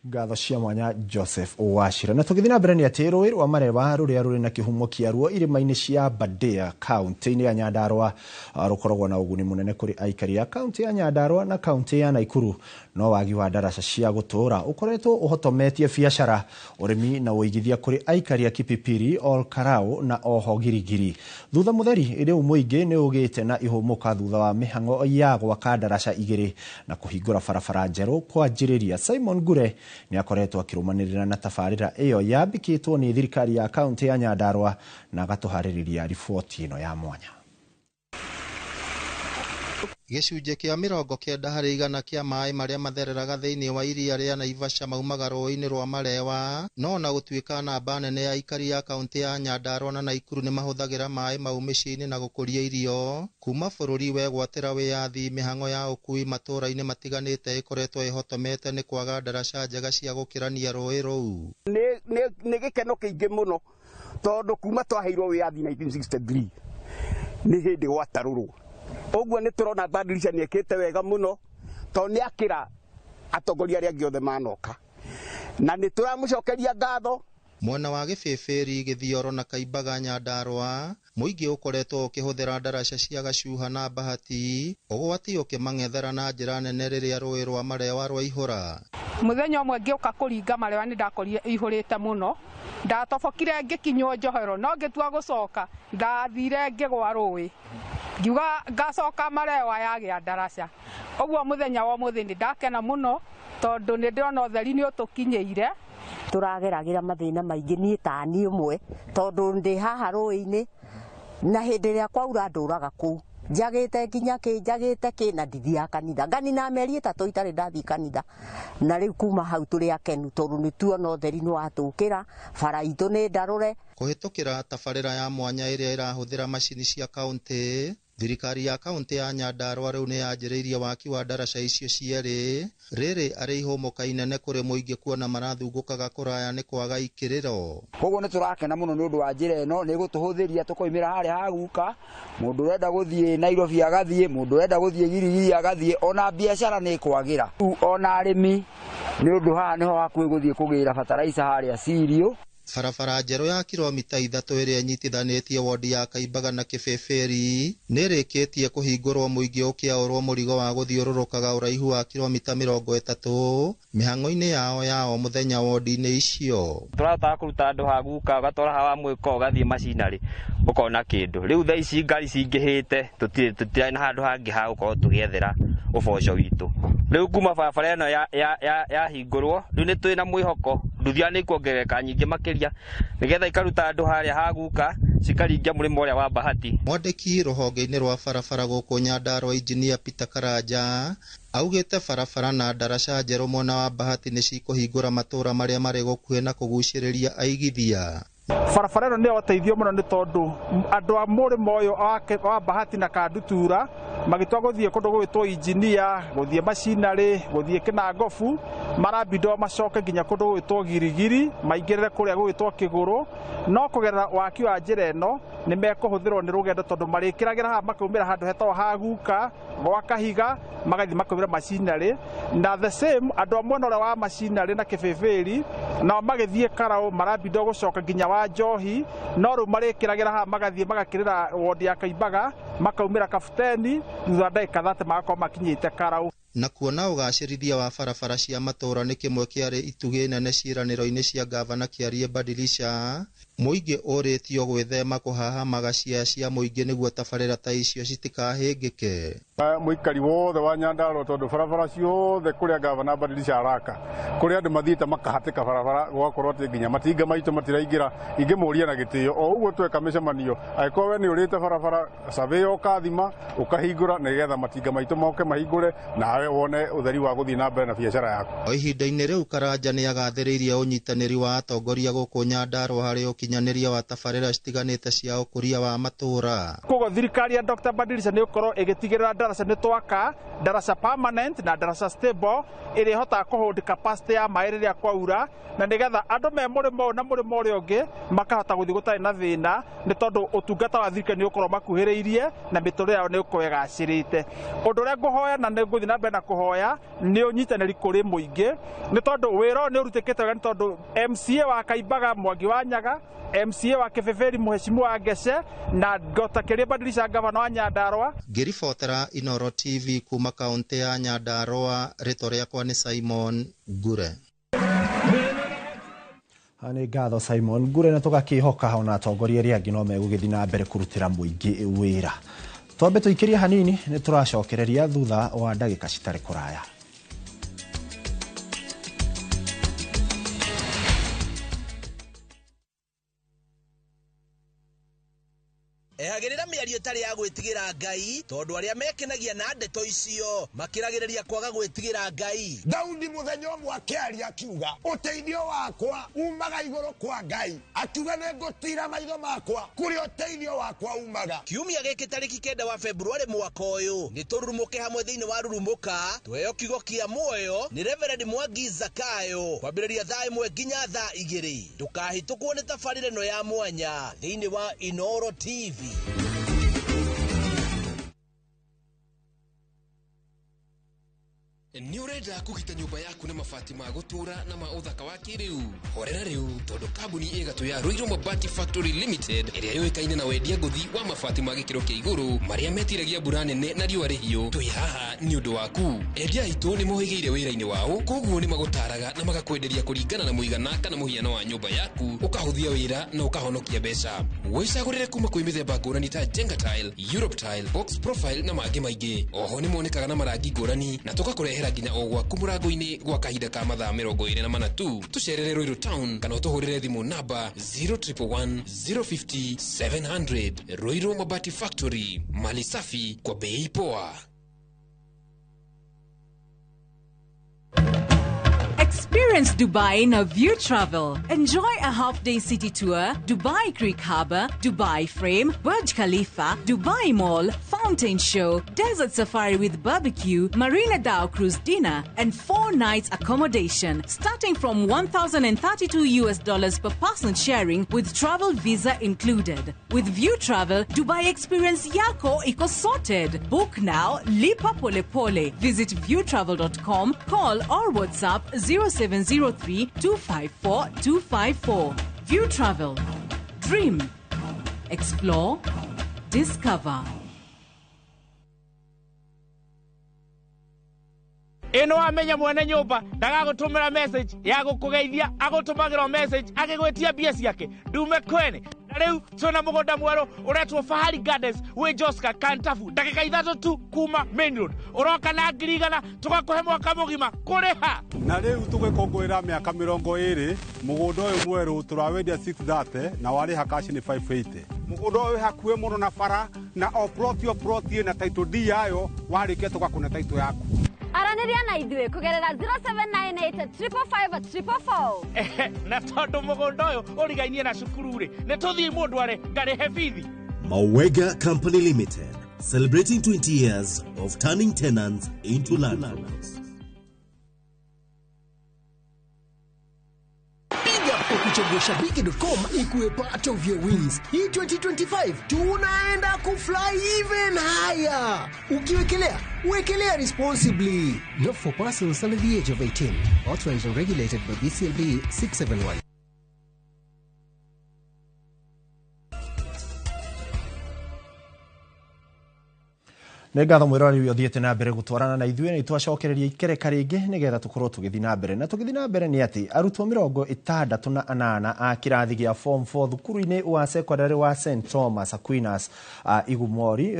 Ngatho cia mwanya Joseph Wachira. Na tũgĩthiĩ na mbere nĩ atĩ rũĩ rwa Marewa rũrĩa rũrĩ na kĩhumo kĩaruo irĩma-inĩ cia Aberdare kaũntĩ-inĩ ya Nyandarua rũkoragwo na ũguni mũnene kũrĩ aikari a kaũntĩ ya Nyandarua na kaũntĩ ya Nakuru, no wagi wa ndaraca cia gũtũũra ũkoretwo ũhotometie biacara, ũrĩmi na ũigithia kũrĩ aikari a Kipipiri, Ol Kalou na oho Girigiri. Thutha mũtheri rĩu mũingĩ nĩ ũgĩte na ihũmũka thutha wa mĩhang'o ya gwaka ndaraca igĩrĩ na kũhingũra barabara njerũ kwanjĩrĩria. Simon Ngure nĩ akoretwo akĩrũmanĩrĩra na tabarĩra ĩyo yambĩkĩtwo nĩ thirikari ya kaũntĩ ya Nyandarua na agatũharĩrĩria riboti ĩno ya mwanya. Gĩcunjĩ kĩa 90% kĩa maĩ marĩa mathereraga thĩinĩ wa iria rĩa Naivasha maumaga rũũĩ-inĩ rwa Marewa, no ona gũtuĩka namba nene ya aikari a kaũntĩ ya Nyandarua na Nakuru nĩ mahũthagĩra maĩ mau mĩciĩ-inĩ na gũkũria irio, kuma bũrũri wegwatĩra wĩyathi mĩhang'o ya ũkuui matũũra-inĩ matiganĩte ĩkoretwo ĩhotomete nĩ kwaga ndaraca njega cia gũkĩrania rũũĩ rũu. Nĩ gĩkeno kĩingĩ mũno tondũ kuma twaheirwo wĩyathi 1963 nĩ hĩndĩ gwatarũrwo. Ũguo nĩ tũrona Badilisha nĩ ekĩte wega mũno tondũ nĩ akĩra atongoria arĩa angĩ othe manoka, na nĩ tũramũcokeria ngatho. Mwena wa Gĩbĩbĩri, Gĩthioro na Kaimbaga Nyandarua, mũingĩ ũkoretwo ũkĩhũthĩra ndaraca cia Gacuha na Bahati, ũgwati ũkĩmang'ethera na njĩra nene rĩrĩa rũũĩ rwa Marewa rwaihũra. Mũthenya ũmwe ngĩũka kũringa Marewa nĩ ndakorire ĩihũrĩte mũno, ndatobokire ngĩkinywo njohero, no ngĩtua gũcoka ndathire ngĩgwa rũĩ, ngiuga ngacoka Marewa yagĩa ndaraca. Ũguo mũthenya wa ũmũthĩ nĩ ndakena mũno tondũ nĩ ndĩrona ũtheri nĩ ũtũkinyĩire. Tũrageragĩra mathĩna maingĩ niĩ ta niĩ ũmwe tondũ ndĩ haha rũĩ-inĩ na hĩndĩ ĩrĩa kwaura ndũraga kũu njagĩte nginya kĩ njagĩte kĩ na ndithiaga kanitha, nganina mĩeri 3 itarĩ ndathiĩ kanitha, na rĩu kuma hau tũrĩ akenu tondũ nĩ tuona ũtheri nĩ watũkĩra, bara itũ nĩ ndarũre. Kũhĩtũkĩra tabarĩra ya mwanya ĩrĩa ĩrahũthĩra macini cia kaũntĩ, thirikari ya kaũntĩ ya Nyandarua rĩu nĩ yanjĩrĩirie waki wa ndaraca icio cierĩ, rĩrĩ arĩ ihũmũka inene kũrĩ mũingĩ kuona marathungũkaga kũraya nĩ kwaga ikĩrĩro. Koguo nĩ tũrakena mũno nĩ ũndũ wa njĩra ĩno, nĩ ĩgũtũhũthĩria tũkoimĩra harĩa ha guka, mũndũ ũrenda gũthiĩ Nairobi agathiĩ, mũndũ ũrenda gũthiĩ Girigiri agathiĩ, ona biacara nĩ ĩkwagĩra. Rĩu ona arĩmi nĩ ũndũ haha nĩho hakuhĩ gũthiĩ kũgĩra bataraica harĩa Sirio. Barabara njerũ ya kilomita 3 ĩrĩa ĩnyitithanĩtie wodi ya Kaimbaga na Kĩbĩbĩri nĩ ĩrĩkĩtie kũhingũrwo mũingĩ ũkĩaũrwo mũrigo wa gũthiũrũrũkaga ũraihu wa kilomita 30 mĩhang'o-inĩ yao ya o mũthenya wodi-inĩ icio. Tũrahotaga kũruta andũ ha guka ũgatwara ha wa mwĩko ũgathiĩ macinarĩ ũkona kĩndũ. Rĩu thaa ici ngari cingĩhĩte tũtirĩ na handũ hangĩ ha gũkorwo tũgĩethera ũboco witũ. Rĩu kuma barabara ĩno yahingũrwo rĩu nĩ twĩ na mwĩhoko nduthia nĩ ikuongerereka nyingĩ makĩria nĩgetha ikaruta andũ harĩa ha guka cikaringia mũrĩmo ũrĩa wa Bahati. Mwandĩki rũhonge-inĩ rwa barabara gũkũ Nyandarua Injinia Peter Karanja augĩte barabara na ndaraca njerũ mwena wa Bahati nĩ cikũhingũra matũũra marĩa marĩ gũkuhĩ na kũgucĩrĩria aigithia. Barabara ĩno nĩ ya ũteithio mũno nĩ tondũ andũ a mũrĩmo ũyũ wa Bahati na Kandutura magĩtua gũthiĩ kũndũ gũgwĩtwo Injinia, gũthiĩ macinarĩ, gũthiĩ Kĩnangobu, marambindwo macoke nginya kũndũ gũgwĩtwo Girigiri, maingĩrĩre kũrĩa gũgwĩtwo Kĩgũrũ. No kũgerera waki wa njĩra ĩno nĩ mekũhũthĩrwo nĩ rũgendo tondũ marĩkĩragĩra haha makaumĩra handũ hetagwo ha guka gwa Kahiga, magathiĩ makaumĩra macinarĩ. Na the same andũ a mwena ũrĩa wa macinarĩ na Kĩbĩbĩri nao magĩthiĩ Karaũ marambindwo gũcoka nginya wa Njohi, no rĩu marĩkĩragĩra haha magathiĩ magakĩrĩra wodi ya Kaimbaga, makaumĩra Kabuteni, thutha wa ndagĩka 30 magakorwo makinyĩte Karaũ. Na kuona ũgacĩrithia wa barabara cia matũũra nĩ kĩmwe kĩarĩ itugĩ nene ciĩranĩro-inĩ cia ngavana Kĩarie Badilisha, Mũingĩ ũrĩtio gwĩthema kũhahamaga cia cia mũingĩ nĩguo tabarĩra ta icio citikahĩngĩke. Mũikari wothe wa Nyandarua tondũ barabara ciothe kũrĩa gavana Badilisha araka kũrĩa andũ mathiĩte makahatĩka barabara gũgakorwo atĩ nginya matinga maitũ matiraingĩra. Ingĩmũria na gĩtĩo o ũguo tweka mĩcemanio, angĩkorwo we nĩ ũrĩte barabara survey ũkathima ũkahingũra nĩgetha matinga maitũ moke mahingũre nawe wone ũtheri wa gũthiĩ na mbere na biacara yaku. O ihinda-inĩ rĩu Karanja nĩagathĩrĩirie ũnyitanĩri wa atongoria gũkũ Nyandarua harĩ ũkinyanĩria wa tabarĩra citiganĩte cia ũkũria wa matũũra. Koguo thirikari ya Dr. Badilisha nĩ ĩgũkorwo ĩgĩtigĩrĩra ndaraca nĩ twaka ndaraca permanent na ndaraca stable ĩrĩa ĩhotaga kũhold capacity ya maĩ rĩrĩa kwaura, na nĩgetha andũ me mũrĩmo ũyũ na mũrĩmo ũrĩa ũngĩ makahota gũthiĩ gũtarĩ na thĩna, nĩ tondũ ũtungata wa thirikari nĩ ũgũkorwo makuhĩrĩirie na mĩtũrĩre yao nĩ ĩgũkorwo ĩgacĩrĩte. Ũndũ ũrĩa ngũhoya na nĩ ngũthiĩ na mbere na kũhoya nĩ ũnyitanĩri kũrĩ mũingĩ, nĩ tondũ wĩra ũyũ nĩ ũrutĩkĩte wega, nĩ tondũ MCA wa Kaimbaga Mwangi wa Nyaga, MCA wa Kibibiri Mheshimiwa wa Ngece na Dr. Keria Badilisha gavana wa Nyandarua. Ngĩribotera Inooro TV kuma kaunti ya Nyandarua, rĩtwa rĩakwa nĩ Simon Ngure. Nĩ ngatho Simon Ngure, na tũgakĩhoka ona atongoria arĩa angĩ no megũgĩthiĩ na mbere kũrutĩra mũingĩ wĩra. Twambe tũikĩrie hanini, nĩ tũracokereria thutha wa ndagĩka citarĩ kũraya. Ehagĩrĩra mĩario ĩtarĩ ya gwĩtigĩra Ngai, tondũ arĩa mekenagia na ndeto icio makĩragĩrĩria kwaga gwĩtigĩra Ngai. Daudi mũthenya ũmwe akĩaria akiuga, ũteithio wakwa umaga igũrũ kwa Ngai, akiuga nĩ ngũtira maitho makwa kũrĩa ũteithio wakwa umaga. Kiumia gĩkĩ tarĩki 9 wa Februarĩ mwaka ũyũ nĩ tũrurumũke hamwe thĩinĩ wa Rurumũka, tuheo kiugo kĩa muoyo nĩ Reverend Mwangi Zakayo kwambĩrĩria thaa 1 nginya thaa 2. Ndũkahĩtũkwo nĩ tabarĩra ĩno ya mwanya thĩinĩ wa Inooro TV. Nĩ ũrenda kũgita nyũmba yaku na mabati ma gũtũũra na ma ũthaka wa kĩrĩu? Horera rĩu, tondũ kambuni ĩgatũ ya Ruiru Mabati Factory Limited ĩrĩa yũĩkaine na wendia ngũthi wa mabati ma gĩkĩro kĩa igũrũ marĩa metiragia mbura nene na riũa rĩhiũ, twĩ haha nĩ ũndũ waku. Endia aitũ nĩ mohĩgĩire wĩra-inĩ wao, koguo nĩ magũtaraga na magakwenderia kũringana na mũigana kana mũhiano wa nyũmba yaku, ũkahũthia wĩra na ũkahonokia mbeca. Wĩcagũrĩre kuma kwĩ mĩthemba ngũrani ta Jenga Tile, Europe Tile, Box Profile na mangĩ maingĩ. Oho nĩ monekaga na marangi ngũrani na tũgakũrehera nginya o gwaku mũrango-inĩ gwa kahinda ka mathaa 24 tu. Tũcerere Ruiru Town kana ũtũhũrĩre thimũ namba 0111 050 700. Ruiru Mabati Factory, mali safi kwa bei poa. Experience Dubai in a View Travel. Enjoy a half-day city tour, Dubai Creek Harbour, Dubai Frame, Burj Khalifa, Dubai Mall, Fountain Show, Desert Safari with barbecue, Marina Dhow Cruise dinner, and 4 nights accommodation, starting from $1,032 per person sharing with travel visa included. With View Travel, Dubai experience yako iko sorted. Book now, lipa pole pole. Visit viewtravel.com, call or WhatsApp 0703 254 254. View Travel. Dream. Explore. Discover. Ĩno wamenya mwene nyũmba ndagagũtũmĩra message ya gũkũgeithia, agũtũmagĩra message agĩgwĩtia mbia ciake ndume kwene. Na rĩu twĩna mũgũnda mwerũ ũretwo Fahari Gardens wĩ Joska Kantafu, ndagĩka 3 tu kuma main road. Ũroka na 100,000 tũgakũhe mwaka mũgima kũrĩha. Na rĩu tũgĩkũngũĩra mĩaka 20 mũgũnda ũyũ mwerũ tũrawendia 630 na warĩha cash nĩ 580. Mũgũnda ũyũ wĩ hakuhĩ mũno na bara na o plot o plot ĩna title deed yayo, warĩkia tũgakũne title yaku. Aranĩria na ithuĩ kũgerera 0798 555 444. Na tondũ mũgũnda ũyũ ũrigainie na cukuru rĩ, nĩ tũthiĩ mũndũ are ngarĩhe bithi. Mawega Company Limited, celebrating 20 years of turning tenants into landlords. Kuchagua shabiki.com ikuwe part of your wins. Hii 2025 tunaenda kufly even higher. Ukiwekelea, wekelea responsibly. Not for persons under the age of 18. Authorized and regulated by BCLB 671. Nĩ ngatho mwĩroreri ũyũ ũthiĩte na mbere gũtwarana na ithuĩ, nĩ twacokereria ikereka rĩngĩ nĩgetha tũkorwo tũgĩthiĩ na mbere. Na tũgĩthiĩ na mbere nĩ atĩ arutwo 68 a kĩrathi gĩa form 4 thukuru-inĩ wa secondary wa St Thomas Aquinas Igumori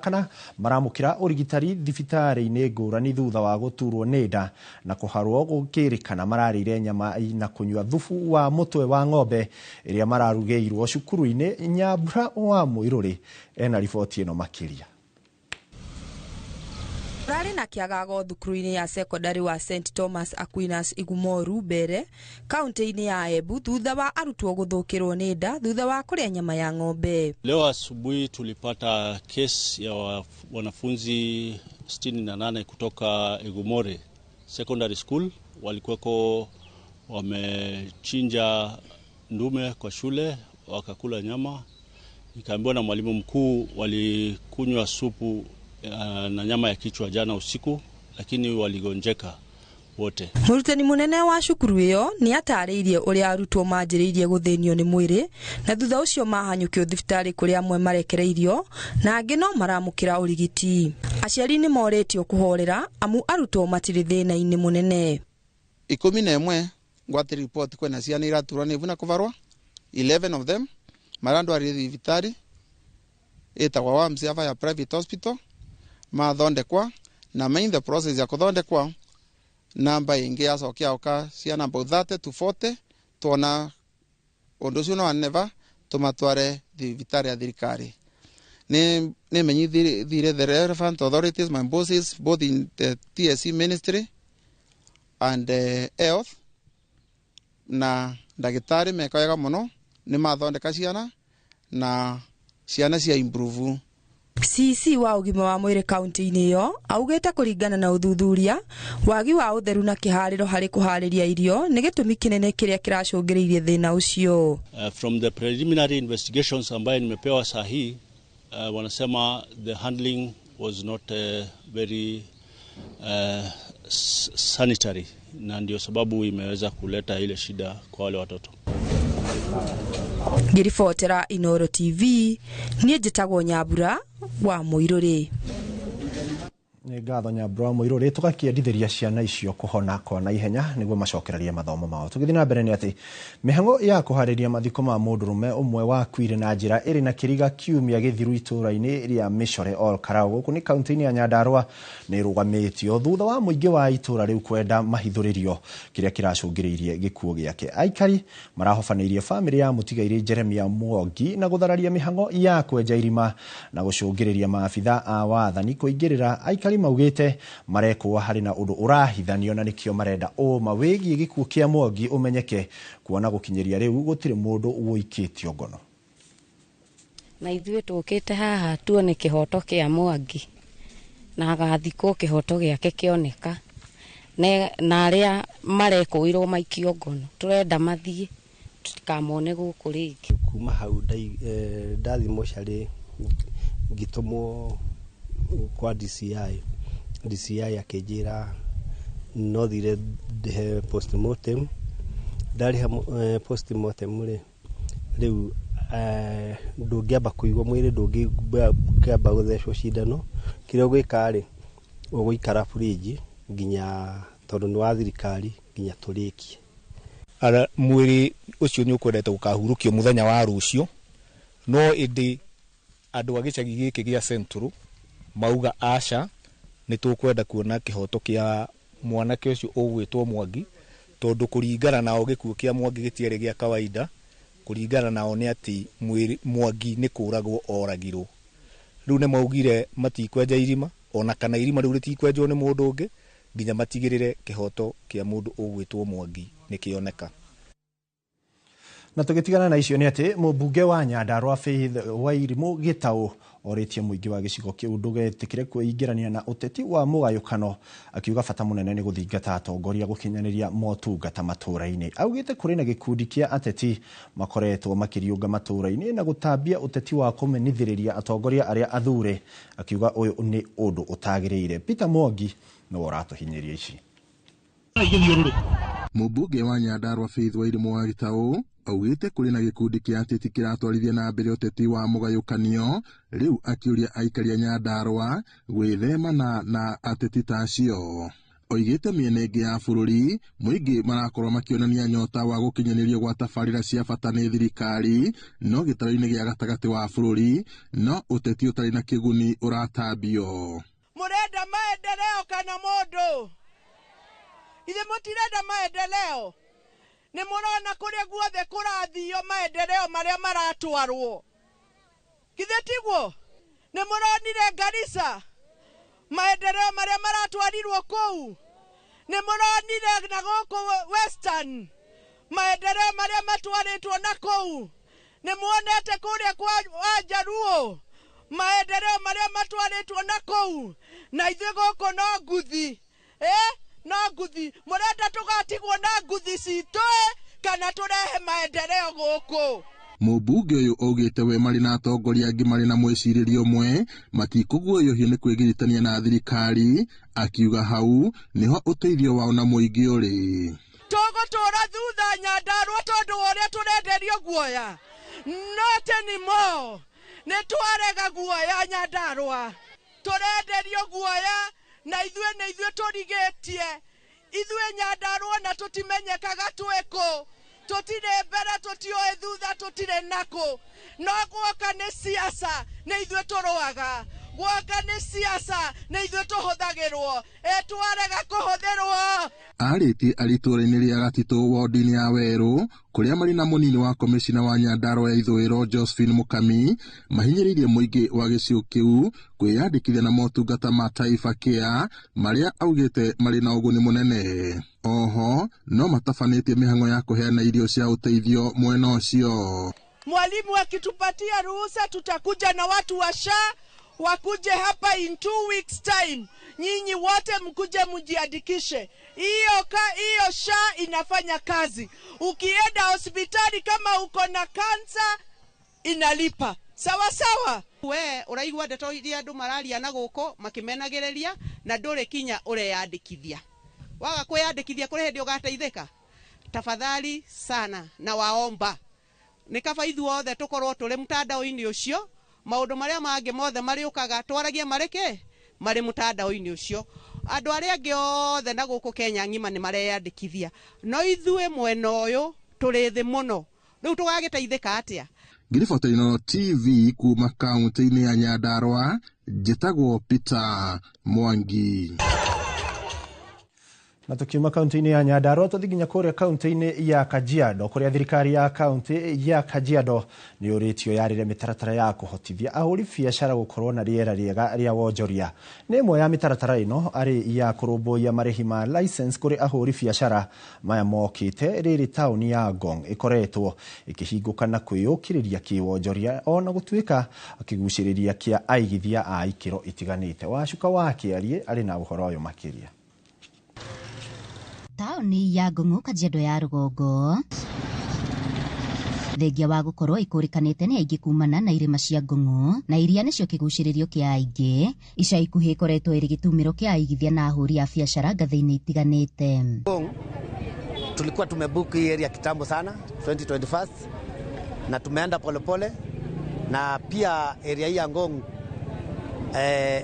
kana maramũkĩra ũrigitari thibitarĩ-inĩ ngũrani thutha wa gũturwo nĩ nda na kũharwo gũkĩrĩkana mararĩire nyama na kũnyua thubu wa mũtwe wa ng'ombe ĩrĩa mararugĩirwo cukuru-inĩ. Nyambura wa Mũirũrĩ ena riboti ĩno makĩria. Rarĩ na kĩagago thukuru-inĩ ya secondary wa St Thomas Aquinas Igumoru mbere kaunti-inĩ ya Embu thutha wa arutwo gũthũkĩrwo nĩ nda thutha wa kũrĩa nyama ya ng'ombe. Leo asubuhi tulipata kesi ya wanafunzi 68 kutoka Igumore Secondary School, walikuwako wamechinja ndume kwa shule wakakula nyama. Nikaambiwa na mwalimu mkuu walikunywa supu na nyama ya kichwa jana usiku, lakini waligonjeka wote. Mũrutani mũnene wa cukuru ĩyo nĩ atarĩirie ũrĩa arutwo manjĩrĩirie gũthĩnio nĩ mwĩrĩ na thutha ũcio mahanyũkio thibitarĩ kũrĩa amwe marekereirio na angĩ no maramũkĩra ũrigiti. Aciari nĩ morĩtio kũhorera amu arutwo matirĩ thĩna-inĩ mũnene. 11 ngwatĩ ripoti kwĩna ciana iraturwo nĩ ibu na kũvarwa 11 of them marandwarire thibitarĩ ĩtagwa WAMS ya private hospital mathondekwa na main the process ya kuthondekwa namba ingi yacokia oka ciana about 30 to 40 tuona undu ucio no aneva tumatware thibitari ya thirikari. Ni menyithire the relevant authorities, my bosses both in the TSC ministry and health na ndagitari meka wega muno ni mathondeka ciana na ciana cia improve. CC wa ũgima wa mwĩrĩ kaunti-inĩ ĩyo augĩte kũringana na ũthuthuria wagi wa ũtheru na kĩharĩro harĩ kũharĩria irio nĩ gĩtũmi kĩnene kĩrĩa kĩracũngĩrĩirie thĩna ũcio. From the preliminary investigations ambayo nimepewa saa hii, wanasema the handling was not very sanitary, na ndio sababu imeweza kuleta ile shida kwa wale watoto. Ngĩribotera Inoro TV niĩ njĩtagwo Nyambura wa Mũirũrĩ. Nĩ ngatho Nyambura wa Mũirũrĩ, tũgakĩendithĩria ciana icio kũhona kwa naihenya nĩguo macokererie mathomo mao. Tũgĩthiĩ na mbere nĩ atĩ mĩhang'o ya kũharĩria mathiko ma mũndũrũme ũmwe wakuire na njĩra ĩrĩ na kĩriga kiumia gĩthiru itũũra-inĩ rĩa Mĩcore Ol Karau gũkũ nĩ kaunti-inĩ ya Nyandarua nĩ ĩrũgamĩtio thutha wa mũingĩ wa itũũra rĩu kwenda mahithũrĩrio kĩrĩa kĩracũngĩrĩirie gĩkuũ gĩake. Aikari marahobanĩirie bamĩrĩ ya mũtigairĩ Jeremia Mwangi na gũthararia mĩhang'o ya kwenja irima na gũcũngĩrĩria maabitha a wathani kũingĩrĩra. Aikari maugĩte marekwo harĩ na ũndũ ũrahithanio na nĩkĩo marenda ũma wĩgiĩ gĩkuũ kĩa Mwangi ũmenyeke, kuona gũkinyĩria rĩu gũtirĩ mũndũ ũikĩtio ngono. Na ithuĩ tũkĩte haha tuone kĩhoto kĩa Mwangi na agathikwo kĩhoto gĩake kĩoneka, na arĩa marekũirwo maikio ngono tũrenda mathiĩ tũtikamone gũkũ rĩngĩ. Kuma hau ndathi mocarĩ ngĩtũmwo kwa DCI. DCI akĩnjĩra no thire ndĩhe postmortem. Ndarĩha postmortem rĩ, rĩu ndũngĩamba kũigwo mwĩrĩ, ndũngĩamba gũthecwo cindano. Kĩrĩa ũgwĩka rĩ, ũgũikara fridge nginya, tondũ nĩ wa thirikari, nginya tũrĩkie. Mwĩrĩ ũcio nĩ ũkwendete gũkahurũkio mũthenya wa rũciũ, no ĩndĩ andũ a gĩcagi gĩkĩ gĩa Central mauga aca, nĩ tũkwenda kuona kĩhoto kĩa mwanake ũcio ũgwĩtwo Mwangi, tondũ kũringana nao gĩkuũ kĩa Mwangi gĩtiarĩ gĩa kawaida. Kũringana nao nĩ atĩ Mwangi nĩ kũragwo oragirwo. Rĩu nĩ maugire matikwenja irima, ona kana irima rĩu rĩtikwenjwo nĩ mũndũ ũngĩ nginya matigĩrĩre kĩhoto kĩa mũndũ ũgwĩtwo Mwangi nĩ kĩoneka. Na tũgĩtigana na icio nĩ atĩ mũmbunge wa Nyandarua Faith Wairimu Gĩtaũ orĩtie mũingĩ wa gĩcigo kĩu ndũgetĩkĩre kwĩingĩrania na ũteti wa mũgayũkano, akiuga bata mũnene nĩ gũthingata atongoria gũkinyanĩria motungata matũũra-inĩ. Augĩte kũrĩ na gĩkundi kĩa ateti makoretwo makĩriũnga matũũra-inĩ na gũtambia ũteti wa kũmenithĩrĩria atongoria arĩa athure, akiuga ũyũ nĩ ũndũ ũtagĩrĩire. Peter Mwangi nĩwe ũratũhinyĩria ici. Mũmbunge wa Nyandarua Faith Wairimu wa Gĩtaũ Augĩte kũrĩ na gĩkundi kĩa ateti kĩratwarithia na mbere ũteti wa mũgayũkanio, rĩu akĩũria aikari a Nyandarua gwĩthemana na ateti ta acio. Oigĩte mĩena ĩngĩ ya bũrũri mũingĩ marakorwo makĩonania nyota wa gũkinyanĩrio gwa tabarĩra cia bata nĩ thirikari, no gĩtarũ-inĩ gĩa gatagatĩ wa bũrũri no ũteti ũtarĩ na kĩguni ũratambio. Mũrenda maendeleo kana mũndũ? Ithe mũtirenda maendeleo? Nĩ mũrona kũrĩa guothe kũrathio maendeleo marĩa maratwarwo? Githĩ tiguo? Nĩ mũronire Garissa maendeleo marĩa maratwarirwo kũu? Nĩ mũronire na gũkũ Western maendeleo marĩa matwarĩtwo na kũu? Nĩ muonete kũrĩa kwa Wajaruo maendeleo marĩa matwarĩtwo na kũu? Na ithuĩ gũkũ no nguthi, no nguthi. Mũrenda tũgatigwo na nguthi citũ kana tũrehe maendeleo gũkũ? Mũmbunge ũyũ augĩte we marĩ na atongoria angĩ marĩ na mwĩcirĩrie ũmwe matikũguoyohio nĩ kwĩgiritania na thirikari, akiuga hau nĩho ũteithio wao na mũingĩ ũrĩ. Tũgũtũra thutha Nyandarua tondũ wa ũrĩa tũrenderio guoya. Not anymore. Nĩ twarega guoya Nyandarua, tũrenderio guoya na ithuĩ nĩ ithuĩ tũrigĩtie. Ithuĩ Nyandarua na tũtimenyekaga twĩkũ, tũtirĩ mbere, tũtiũĩ thutha, tũtirĩ nakũ. No guoka nĩ siasa nĩ ithuĩ tũrũaga, guoka nĩ siasa nĩ ithuĩ tũhũthagĩrwo. Twarega kũhũthĩrwo. Arĩtie arĩ itũũra-inĩ rĩa Gatitũ wodi-inĩ ya Werũ kũrĩa marĩ na mũnini wa komĩcina wa Nyandarua ya ithũĩro Josephine Mukami mahinyĩrĩirie mũingĩ wa gĩcigo kĩu kwĩyandĩkithia na motungata ma Taifa Care marĩa augĩte marĩ na ũguni mũnene. Oho no matabanĩtie mĩhang'o ya kũheana irio cia ũteithio mwena ũcio. Mwalimu akitupatia ruhusa tutakuja na watu wa SHA wakuje hapa in 2 weeks time. Nyinyi wote mkuje mjiandikishe. Hiyo SHA inafanya kazi. Ukienda hospitali kama uko na kansa inalipa. Sawa sawa. We uraigua ndeto iria andu mararia na guku makimenagiriria na nduri kinya ureyandikithia. Waga kwiyandikithia kuri hindi ugateithika. Tafadhali sana na waomba. Nĩ kaba ithuothe tukorwo tũrĩ mtandao-inĩ ũcio, maũndũ marĩa mangĩ mothe marĩũkaga twaragie marĩ kĩ? Marĩ mtandao-inĩ ũcio. Andũ arĩa angĩ othe na gũkũ Kenya ng'ima nĩ mareyandĩkithia, no ithuĩ mwena ũyũ tũrĩ thĩ mũno. Rĩu tũgagĩteithĩka atĩa? Ngĩribota Inooro TV kuma kaunti-inĩ ya Nyandarua, njĩtagwo Peter Mwangi. Na tukiuma kaunti-inĩ ya Nyandarua tũthiĩ nginya kũrĩa kaunti-inĩ ya Kajiado kũrĩa thirikari ya kaunti ya Kajiado nĩ ũrĩtio yarĩre mĩtaratara ya kũhotithia ahũri biacara gũkorwo na rĩera rĩega rĩa wonjoria. Nĩ ĩmwe ya mĩtaratara ĩno arĩ ya kũrũmbũiya marĩhi ma license kũrĩ ahũri biacara maya mokĩte rĩrĩ taũni ya Ngong ĩkoretwo ĩkĩhingũka na kwĩyũkĩrĩria kĩwonjoria ona gũtuĩka kĩgucĩrĩria kĩa aigithia a ikĩro itiganĩte. Wacuka wa Kĩarie arĩ na ũhoro ũyũ makĩria. Taũni ya Ngong Kajiado ya rũgongo thengia wa gũkorwo ikũrĩkanĩte nĩ aingĩ kumana na irĩma cia Ngong na iria nĩcio kĩgucĩrĩrio kĩa aingĩ, ica ikuhĩ ĩkoretwo ĩrĩ gĩtumĩro kĩa aigithia na ahũri a biacara ngathĩ-inĩ itiganĩte. Tulikuwa tumebook hii area kitambo sana 2021 na tumeenda polepole, na pia area hii ya Ngong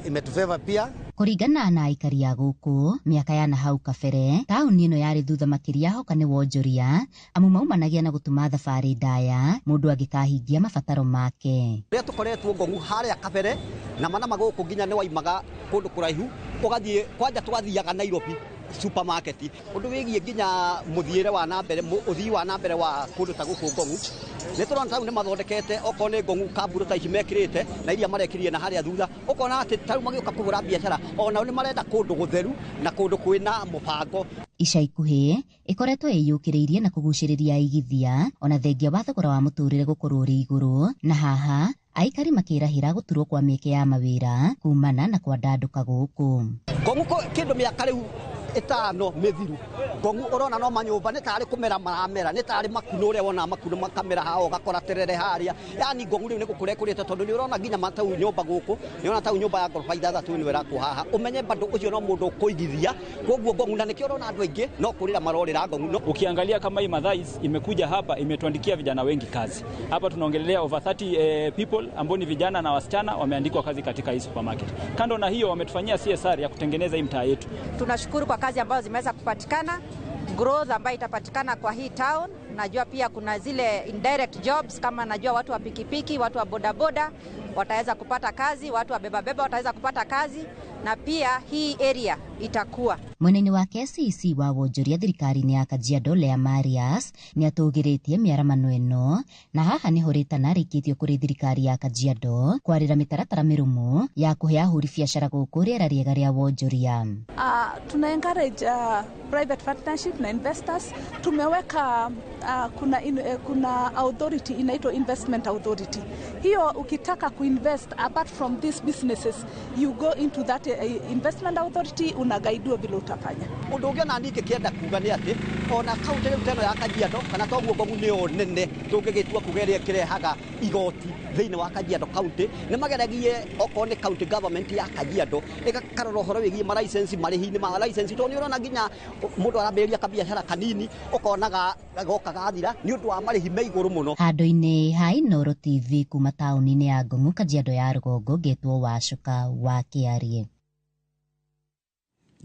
imetufeva pia. Kũringana na aikari a gũkũ mĩaka ya na hau kabere taũni ĩno yarĩ thutha makĩria hoka nĩ wonjoria, amu maumanagia na gũtũma thabarĩ ndaya mũndũ angĩkahingia mabataro make. Rĩrĩa tũkoretwo Ngong harĩa kabere na mana magũkũ nginya nĩ waimaga kũndũ kũraihu ũgathiĩ kwanja twathiaga Nairobi supermarket ũndũ wĩgiĩ nginya mũthiĩre wa na mbere ũthii wa na mbere wa kũndũ ta gũkũ Ngong nĩ tũrona tarĩu nĩ mathondekete okorwo nĩ Ngong kamburu ta ici mekĩrĩte na iria marekĩrire na harĩa thutha ũkona atĩ tarĩu magĩũka kũgũra biacara onao nĩ marenda kũndũ gũtheru na kũndũ kwĩna mũbango. Ica ikuhĩ ĩkoretwo ĩyũkĩrĩirie na kũgucĩrĩria aigithia ona thengia wa thogora wa mũtũrĩre gũkorwo ũrĩ igũrũ, na haha aikari makĩrahĩra gũturwo kwa mĩeke ya mawĩra kumana na kwandandũka gũkũ. Ngong kĩndũ mĩaka rĩu ĩtano mĩthiru Ngongu ũrona no manyũmba nĩ tarĩ kũmera maramera, nĩ tarĩ makuno ũrĩa wona makuno makamera haha ũgakora terere harĩa. Yani Ngongu rĩu nĩ gũkũra ĩkũrĩte tondũ nĩ ũrona nginya matau nyũmba gũkũ, nĩ ũrona tau nyũmba ya ngoroba 6 nĩ ĩrakwo haha. Ũmenye bado ũcio no mũndũ ũkũigithia, koguo Ngongu na nĩkĩo ũrona andũ aingĩ no kũrĩra marorĩra Ngongu. No. Ukiangalia kama hii Mathais imekuja hapa imetuandikia vijana wengi kazi. Hapa tunaongelelea over 30 people ambao ni vijana na wasichana wameandikwa kazi katika hii supermarket. Kando na hiyo wametufanyia CSR ya kutengeneza hii mtaa yetu. Tunashukuru kwa kazi ambazo zimeweza kupatikana, growth ambayo itapatikana kwa hii town. Najua pia kuna zile indirect jobs kama najua watu wa pikipiki, watu wa bodaboda wataweza kupata kazi, watu wa beba beba wataweza kupata kazi, na pia hii area itakuwa. Mwena-inĩ wake CEC wa wonjoria thirikari-inĩ ya Kajiado Lea Marias nĩ atũgĩrĩtie mĩaramano ĩno na haha nĩho rĩtana rĩikĩtio kũrĩ thirikari ya Kajiado kwarĩra mĩtaratara mĩrũmu ya kũhe ahũri biacara gũkũ rĩera rĩega rĩa wonjoria. Tuna encourage private partnership na investors. Tumeweka kuna authority inaitwa investment authority. Hiyo ukitaka kuinvest apart from these businesses, you go into that investment authority, unagaidiwa vile utafanya. Ũndũ ũngĩ ona niĩ ingĩkĩenda kuga nĩ atĩ ona kaunti rĩu ta ĩno ya Kajiado kana toguo Ngongu nĩyo nene tũngĩgĩtua kuga ĩrĩa ĩkĩrehaga igoti thĩinĩ wa Kajiado county, nĩ mageragie okorwo nĩ county government ya Kajiado ĩgakarora ũhoro wĩgiĩ ma license, marĩhi-inĩ ma license, tondũ nĩ ũrona nginya mũndũ arambĩrĩria kabiacara kanini ũkonaga goka gathira nĩ ũndũ wa marĩhi me igũrũ mũno. Handũ-inĩ ha Inooro TV kuma taũni-inĩ ya Ngong'u Kajiado ya rũgongo ngetwo Wacuka wa Kĩarie.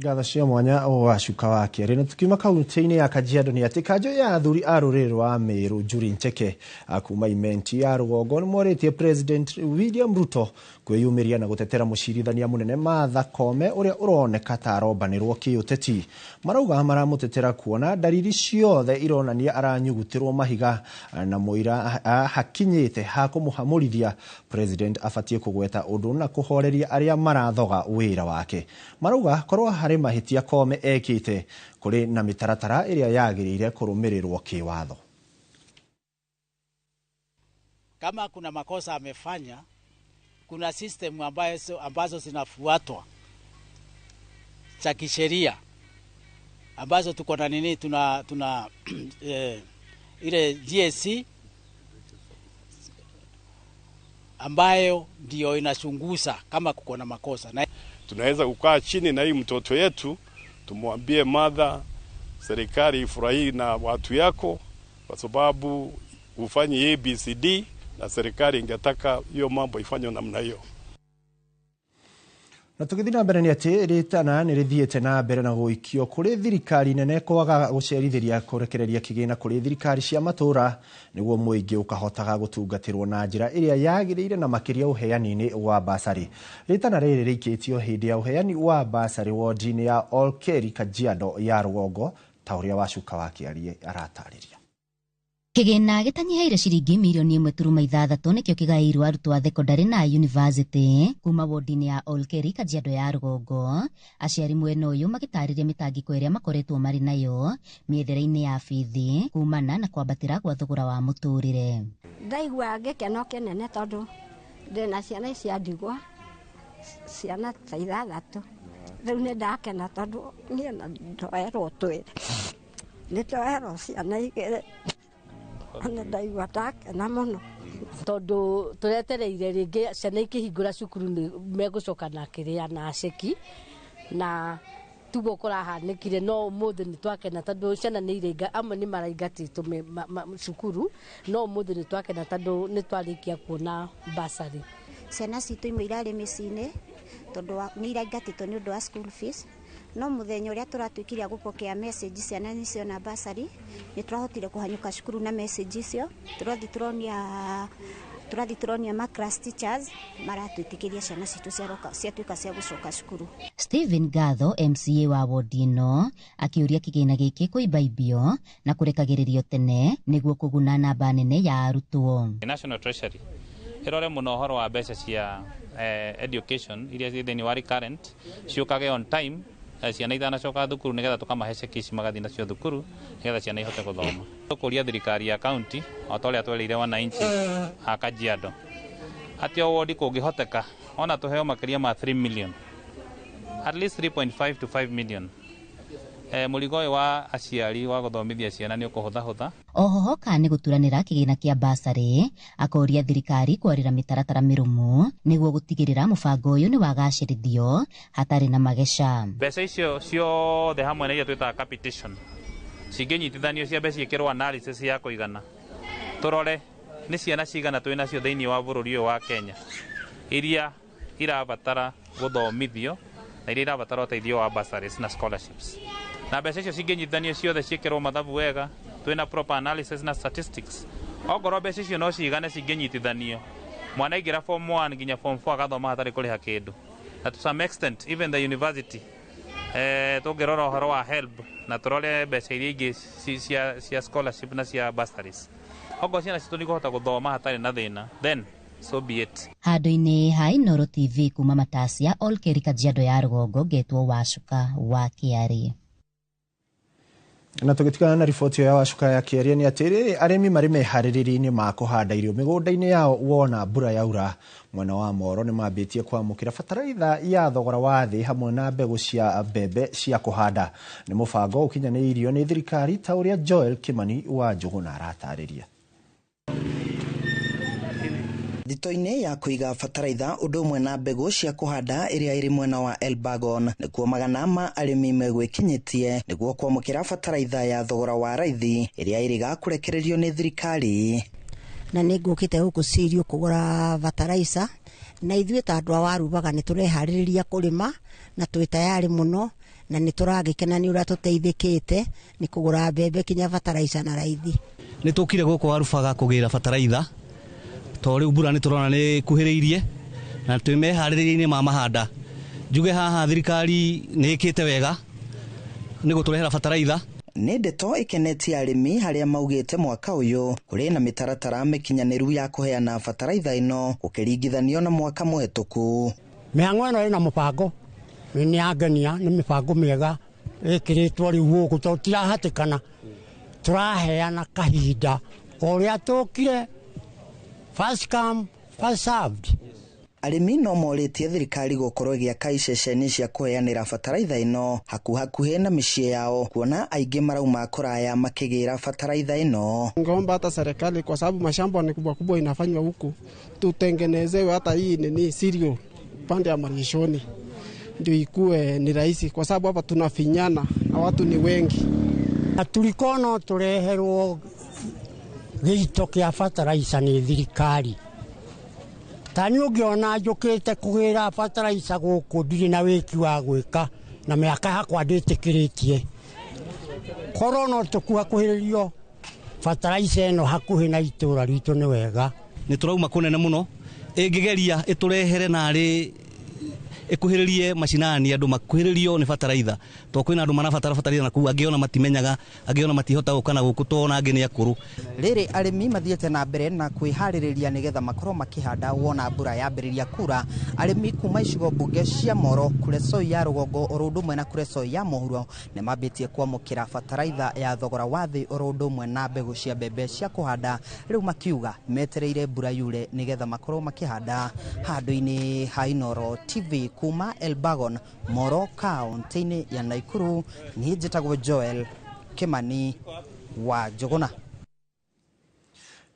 Ngatho cia mwanya Wacuka wa Kĩarie. Na tukiuma kaunti-inĩ ya Kajiado nĩ atĩ kanjũ ya athuri a rũrĩrĩ rwa Meru Njuri Ncheke kuma Imenti ya rũgongo nĩ morĩtie President William Ruto kwĩyumĩria na gũtetera mũcirithania mũnene Martha Koome ũrĩa ũroneka ta arombanĩrwo kĩũteti. Marauga maramũtetera kuona ndariri ciothe ironania aranyugutĩrwo mahiga na mũira hakinyĩte ha kũmũhamũrithia. President abatiĩ kũgweta ũndũ na kũhoreria arĩa marathoga wĩra wake. Marauga korwo harĩ mahĩtia Koome ekĩte kũrĩ na mĩtaratara ĩrĩa yagĩrĩire kũrũmĩrĩrwo kĩwatho. Kama kuna makosa amefanya, kuna system ambazo zinafuatwa za kisheria ambazo tuko na nini, tuna ile JSC ambayo ndio inachunguza kama kuko na makosa. Na tunaweza kukaa chini na hii mtoto yetu tumwambie Martha, serikali ifurahii na watu yako kwa sababu ufanye ABCD na serikali ingetaka hiyo mambo ifanywe namna hiyo. Na tũgĩthiĩ na mbere nĩ atĩ rĩtana nĩ rĩthiĩte na mbere na gũikio kũrĩ thirikari nene kwaga gũcerithĩria kũrekereria kĩgĩna kũrĩ thirikari cia matũũra nĩguo mũingĩ ũkahotaga gũtungatĩrwo na njĩra ĩrĩa yagĩrĩire na makĩria ũheani-inĩ wa basarĩ. Rĩtana rĩrĩ rĩikĩtio hĩndĩ ya ũheani wa basarĩ wodi-inĩ ya Olkeri Kajiado ya rũgongo ta ũrĩa Wacuka wa Kĩarie aratarĩria. Kĩgĩna gĩtanyihĩire ciringi mirioni 1.6 nĩkĩo kĩgaĩirwo arutwo a thekondarĩ na yunivasĩtĩ kuma wodi-inĩ ya Olkeri Kajiado ya rũgongo. Aciari mwena ũyũ magĩtarĩria mĩtangĩko ĩrĩa makoretwo marĩ nayo mĩethere-inĩ ya bithi kumana na kwambatĩra gwa thogora wa mũtũrĩre. Ndaigua gĩkeno kĩnene tondũ ndĩna ciana cia ndigwa, ciana ta 6. Rĩu nĩ ndakena tondũ niĩ na ndoerwo twĩrĩ, nĩ ndoerwo ciana 2. Ona ndaigua ndakena mũno tondũ tũretereire rĩngĩ ciana ikĩhingũra cukuru nĩ megũcoka na kĩrĩa na ceki na tuguo kũrahanĩkire, no ũmũthĩ nĩ twakena tondũ ciana nĩ irainga, amwe nĩ maraingatĩtwo cukuru, no ũmũthĩ nĩ twakena tondũ nĩ twarĩkia kuona basarĩ. Ciana citũ imwe irarĩ mĩciĩ-inĩ tondũ nĩ iraingatĩtwo nĩ ũndũ wa school fees, no mũthenya ũrĩa tũratuĩkire a gũpokea message ciana nĩ ciona basarĩ, nĩ tũrahotire kũhanyũka cukuru na message icio, tũrathiĩ tũronia ma class teachers maratwĩtĩkĩria ciana citũ ciatuĩka cia gũcoka cukuru. Stephen Gatho MCA wa wodi ĩno akĩũria kĩgĩna gĩkĩ kũimbaimbio na kũrekagĩrĩrio tene nĩguo kũguna namba nene ya arutwo. National Treasury ĩrore mũno ũhoro wa mbeca cia education iria ciĩ thĩinĩ wa recurrent ciũkage on time, ciana itanacoka thukuru nĩgetha tũkamahe ceki ici magathiĩ nacio thukuru nĩgetha ciana ihote gũthoma. Tũkũria thirikari ya county o ta ũrĩa twerĩire wananchi a Kajiado atĩ o wodi kũngĩhoteka ona tũheo makĩria ma 3 million, at least 3.5 to 5 million Mũrigo ũyũ wa aciari wa gũthomithia ciana nĩ ũkũhũthahũtha. Oho hoka nĩ gũturanĩra kĩgĩna kĩa basarĩ, akoria thirikari kwarĩra mĩtaratara mĩrũmu nĩguo gũtigĩrĩra mũbango ũyũ nĩ wagacĩrithio hatarĩ na mageca. Mbeca icio ciothe hamwe na iria twĩtaga capitation cingĩnyitithanio ciambe ciĩkĩrwo analysis ya kũigana, tũrore nĩ ciana cigana twĩ nacio thĩinĩ wa bũrũri ũyũ wa Kenya iria irabatara gũthomithio na iria irabatara ũteithio wa bursaries na scholarships. Na mbeca icio cingĩnyitithanio ciothe ciĩkĩrwo mathabu wega, twĩna proper analysis na statistics, ongorwo mbeca icio no cigane cingĩnyitithanio, mwana aingĩra form 1 nginya form 4 agathoma hatarĩ kũrĩha kĩndũ. Na to some extent even the university, tũngĩrora ũhoro wa HELB na tũrore mbeca iria ingĩ cia scholarship na cia bursaries, okorwo ciana citũ nĩikũhota gũthoma hatarĩ na thĩna, then so be it. Handũ-inĩ ha Inooro TV kuma Matasia, Olkeri, Kajiado ya rũgongo, ngetwo Wacuka wa Kĩarĩ. Na tũgĩtigana na riboti ĩyo ya Wacuka ya Kĩaria nĩ atĩ rĩrĩ arĩmi marĩ meharĩrĩria-inĩ ma kũhanda irio mĩgũnda-inĩ yao wona mbura yaura. Mwena wa Moro nĩ mambĩtie kwamũkĩra bataraitha ya thogora wa thĩ hamwe na mbegũ cia mbembe cia kũhanda. Nĩ mũbango ũkinyanĩirio nĩ thirikari ta ũrĩa Joel Kimani wa Njũgũna aratarĩria. Thito-inĩ ya kũiga bataraitha ũndũ ũmwe na mbegũ cia kũhanda ĩrĩa ĩrĩ mwena wa Elbagon nĩkuo magana ma arĩmi megwĩkinyĩtie nĩguo kwamũkĩra bataraitha ya thogora wa raithi ĩrĩa ĩrĩga kũrekererio nĩ thirikari. Na nĩ ngũkĩte gũkũ Sirio kũgũra bataraitha, na ithuĩ ta andũ a Warubaga nĩ tũreharĩrĩria kũrĩma na twĩ tayarĩ mũno, na nĩ tũragĩkena nĩ ũrĩa tũteithĩkĩte nĩ kũgũra mbembe kinya bataraitha na raithi. Nĩ tũkire gũkũ Warubaga kũgĩra bataraitha to rĩu mbura nĩ tũrona nĩ kuhĩrĩirie na twĩ meharĩrĩria-inĩ ma mahanda. Njuge haha thirikari nĩ ĩkĩte wega nĩ gũtũrehera bataraitha. Nĩ ndeto ĩkenetie arĩmi harĩa maugĩte mwaka ũyũ kũrĩ na mĩtaratara mĩkinyanĩru ya kũheana bataraitha ĩno gũkĩringithanio na mwaka mũhetũku. Mĩhang'o ĩno ĩna mũbango, nĩ yangenia, nĩ mĩbango mĩega ĩkĩrĩtwo rĩu gũkũ tondũ tirahatĩkana, tũraheana kahinda o ũrĩa tũkire, first come first served. Arĩmi no morĩtie thirikari gũkorwo ĩgĩaka iceceni cia kũheanĩra bataraitha ĩno hakuhakuhĩ na mĩciĩ yao, kuona aingĩ marauma kũraya makĩgĩra bataraitha ĩno. Ngomba hata serikali kwa sababu mashamba ni kubwa kubwa inafanywa huku, tutengenezewe hata hii nini Sirio pande ya malishoni ndio ikue ni rahisi, kwa sababu hapa tunafinyana na watu ni wengi. Tulikono tureherwo gĩito kĩa bataraitha nĩ thirikari. Ta niĩ ũngĩona njũkĩte kũgĩra bataraitha gũkũ ndirĩ na wĩki wa gwĩka na mĩaka yakwa ndĩtĩkĩrĩtie. Korwo no tũkuhakuhĩrĩrio bataraitha ĩno hakuhĩ na itũũra ritũ nĩ wega. Nĩ tũrauma kũnene mũno, ĩngĩgeria ĩtũrehere narĩ ĩkuhĩrĩrie macinani, andũ makuhĩrĩrio nĩ bataraitha to kwĩna andũ marabatara bataraitha na kũu, angĩ ona matimenyaga, angĩ ona matihota gũka na gũkũ to ona angĩ nĩ akũrũ. Rĩrĩ arĩmi mathiĩte na mbere na kwĩharĩrĩria nĩgetha makorwo makĩhanda wona mbura yambĩrĩria kura. Arĩmi kuma icigo mbunge cia Moro, Kuresoi ya rũgongo oro ũndũ ũmwe na Kuresoi ya mũhuro nĩ mambĩtie kwamũkĩra bataraitha ya thogora wa thĩ oro ũndũ ũmwe na mbegũ cia mbembe cia kũhanda, rĩu makiuga metereire mbura yure nĩgetha makorwo makĩhanda. Handũ-inĩ ha Inooro TV kuma Elbagon, Moro, kaunti-inĩ ya Nakuru, niĩ njĩtagwo Joel Kimani wa Njũgũna.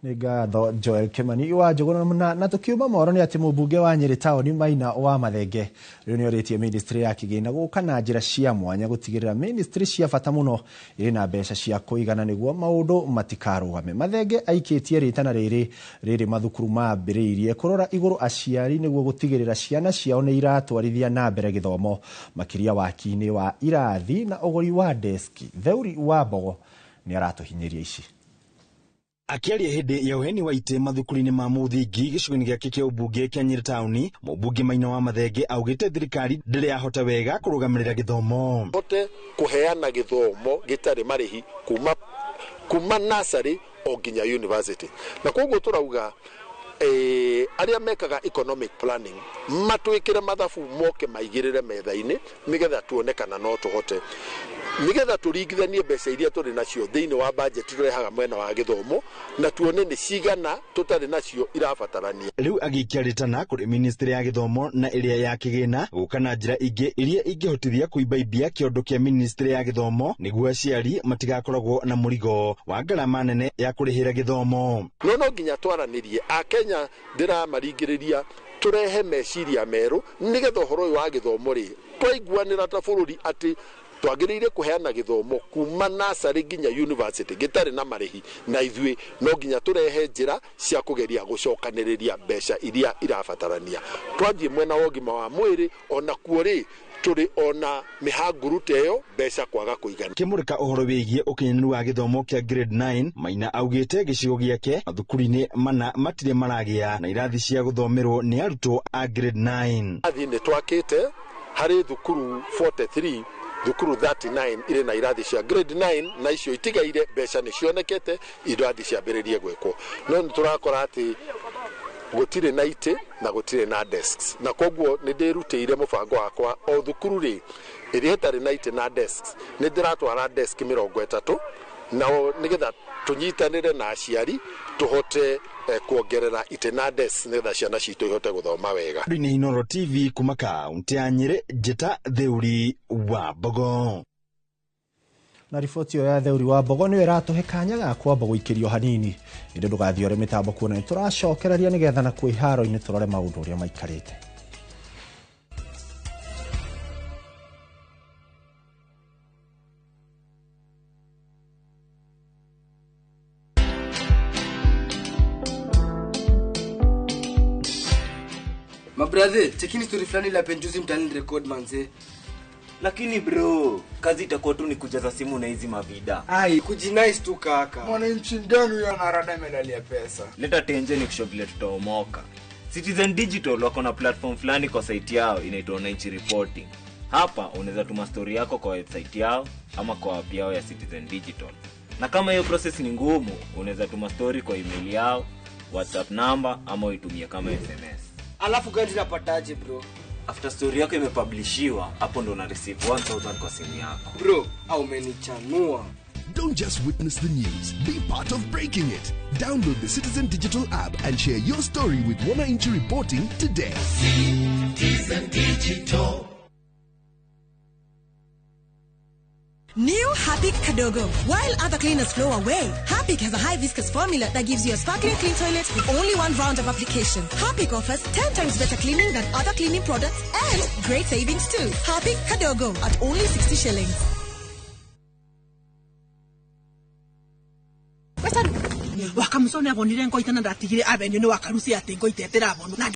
Nĩ ngatho Joel Kimani wa Njũgũna. Na tũkiuma Moro nĩ atĩ mũmbunge wa Nyĩrĩ taũni Maina wa Mathenge rĩu nĩ orĩtie ministry ya kĩgĩna gũka na njĩra cia mwanya gũtigĩrĩra ministry cia bata mũno ĩrĩ na mbeca cia kũigana nĩguo maũndũ matikarũgame. Mathenge aikĩtie rĩtana rĩrĩ rĩrĩ mathukuru mambĩrĩirie kũrora igũrũ aciari nĩguo gũtigĩrĩra ciana ciao nĩ iratwarithia na mbere gĩthomo, makĩria waki-inĩ wa irathi na ũgũri wa deski. Theuri wa Mbogo nĩ aratũhinyĩria ici. Akĩaria hĩndĩ ya ũheani wa itĩ mathukuru-inĩ ma mũthingi gĩcigo-inĩ gĩake kĩa ũmbunge kĩa Nyĩrĩ taũni, mũmbunge Maina wa Mathenge augĩte thirikari ndĩrĩ yahota wega kũrũgamĩrĩra gĩthomo. Hote kũheana gĩthomo gĩtarĩ marĩhi kuma nursery o nginya university, na koguo tũrauga arĩa mekaga economic planning matwĩkĩre mathabu moke maigĩrĩre metha-inĩ nĩgetha tuone kana no tũhote. Nigetha tũringithanie mbeca iria tũrĩ nacio thĩinĩ wa budget tũrehaga mwena wa gĩthomo na tuone nĩ cigana tũtarĩ nacio irabatarania. Rĩu agĩikia rĩtana kũrĩ ministry ya gĩthomo na ĩrĩa ya kĩgĩna gũka na njĩra ingĩ iria ingĩhotithia kũimbaimbia kĩondo kĩa ministry ya gĩthomo nĩguo aciari matigakoragwo na mũrigo wa ngarama nene ya kũrĩhĩra gĩthomo. No nginya twaranĩrie Akenya, ndĩramaringĩrĩria tũrehe meciria merũ nĩgetha ũhoro ũyũ wa gĩthomo rĩ twaiguanĩra ta bũrũri atĩ twagĩrĩire kũheana gĩthomo kuma nursery nginya university gĩtarĩ na marĩhi, na ithuĩ no nginya tũrehe njĩra cia kũgeria gũcokanĩrĩria mbeca iria irabatarania. Twathiĩ mwena wa ũgima wa mwĩrĩ ona kuo rĩ tũrĩ ona mĩhanguru ta ĩyo mbeca kwaga kũigana. Kĩmũrĩka ũhoro wĩgiĩ ũkinyanĩru wa gĩthomo kĩa grade 9, Maina augĩte gĩcigo gĩake mathukuru-inĩ mana matirĩ maragĩa na irathi cia gũthomerwo nĩ arutwo a grade 9. Irathi nĩ twakĩte harĩ thukuru 43, thukuru 39 irĩ na irathi cia grade 9 na icio itigaire mbeca nĩ cionekete irathi ciambĩrĩrie gwĩkwo, no nĩ tũrakora atĩ gũtirĩ na itĩ na gũtirĩ na desks, na koguo nĩ ndĩrutĩire mũbango wakwa o thukuru rĩ ĩrĩa ĩtarĩ na itĩ na desks nĩ ndĩratwara desk 30 nao nĩgetha tũnyitanĩre na aciari tũhote kuongerera itĩ na desks nĩgetha ciana citũ ihote gũthoma wega. Nĩ Inooro TV kuma kaunti ya Nyĩrĩ, Njĩta Theuri wa Mbogo. Na riboti ĩyo ya Theuri wa Mbogo nĩyo ĩratũhe kanya ga kwamba gũikĩrio hanini, ĩndĩ ndũgathiĩ ũrĩ mĩtambo kuona nĩ tũracokereria nĩgetha na kuo iharo-inĩ tũrore maũndũ ũrĩa maikarĩte. Mabrother, chekini story fulani la penjuzi mtaani record manze. Lakini bro, kazi itakuwa tu ni kujaza simu na hizi mavida. Ai, kujinice tu kaka. Mwananchi ndani huyo anarada medali ya pesa. Leta tenje ni kusho vile tutaomoka. Citizen Digital wako na platform fulani kwa site yao inaitwa Wananchi Reporting. Hapa unaweza tuma story yako kwa website yao ama kwa app yao ya Citizen Digital. Na kama hiyo process ni ngumu, unaweza tuma story kwa email yao, WhatsApp number ama uitumie kama SMS. Alafu gani napataje bro? After story yako imepublishiwa, hapo ndo una receive 1000 kwa simu yako. Bro, au umenichanua. Don't just witness the news, be part of breaking it. Download the Citizen Digital app and share your story with Wananchi Reporting today. Citizen Digital. New Harpic Kadogo. While other cleaners flow away, Harpic has a high viscous formula that gives you a sparkling clean toilet with only one round of application. Harpic offers 10 times better cleaning than other cleaning products and great savings too. Harpic Kadogo at only 60 shillings. Wakamsone abonire ngoitana ndatigire avenue ni wakarusi ati ngoitetera abono.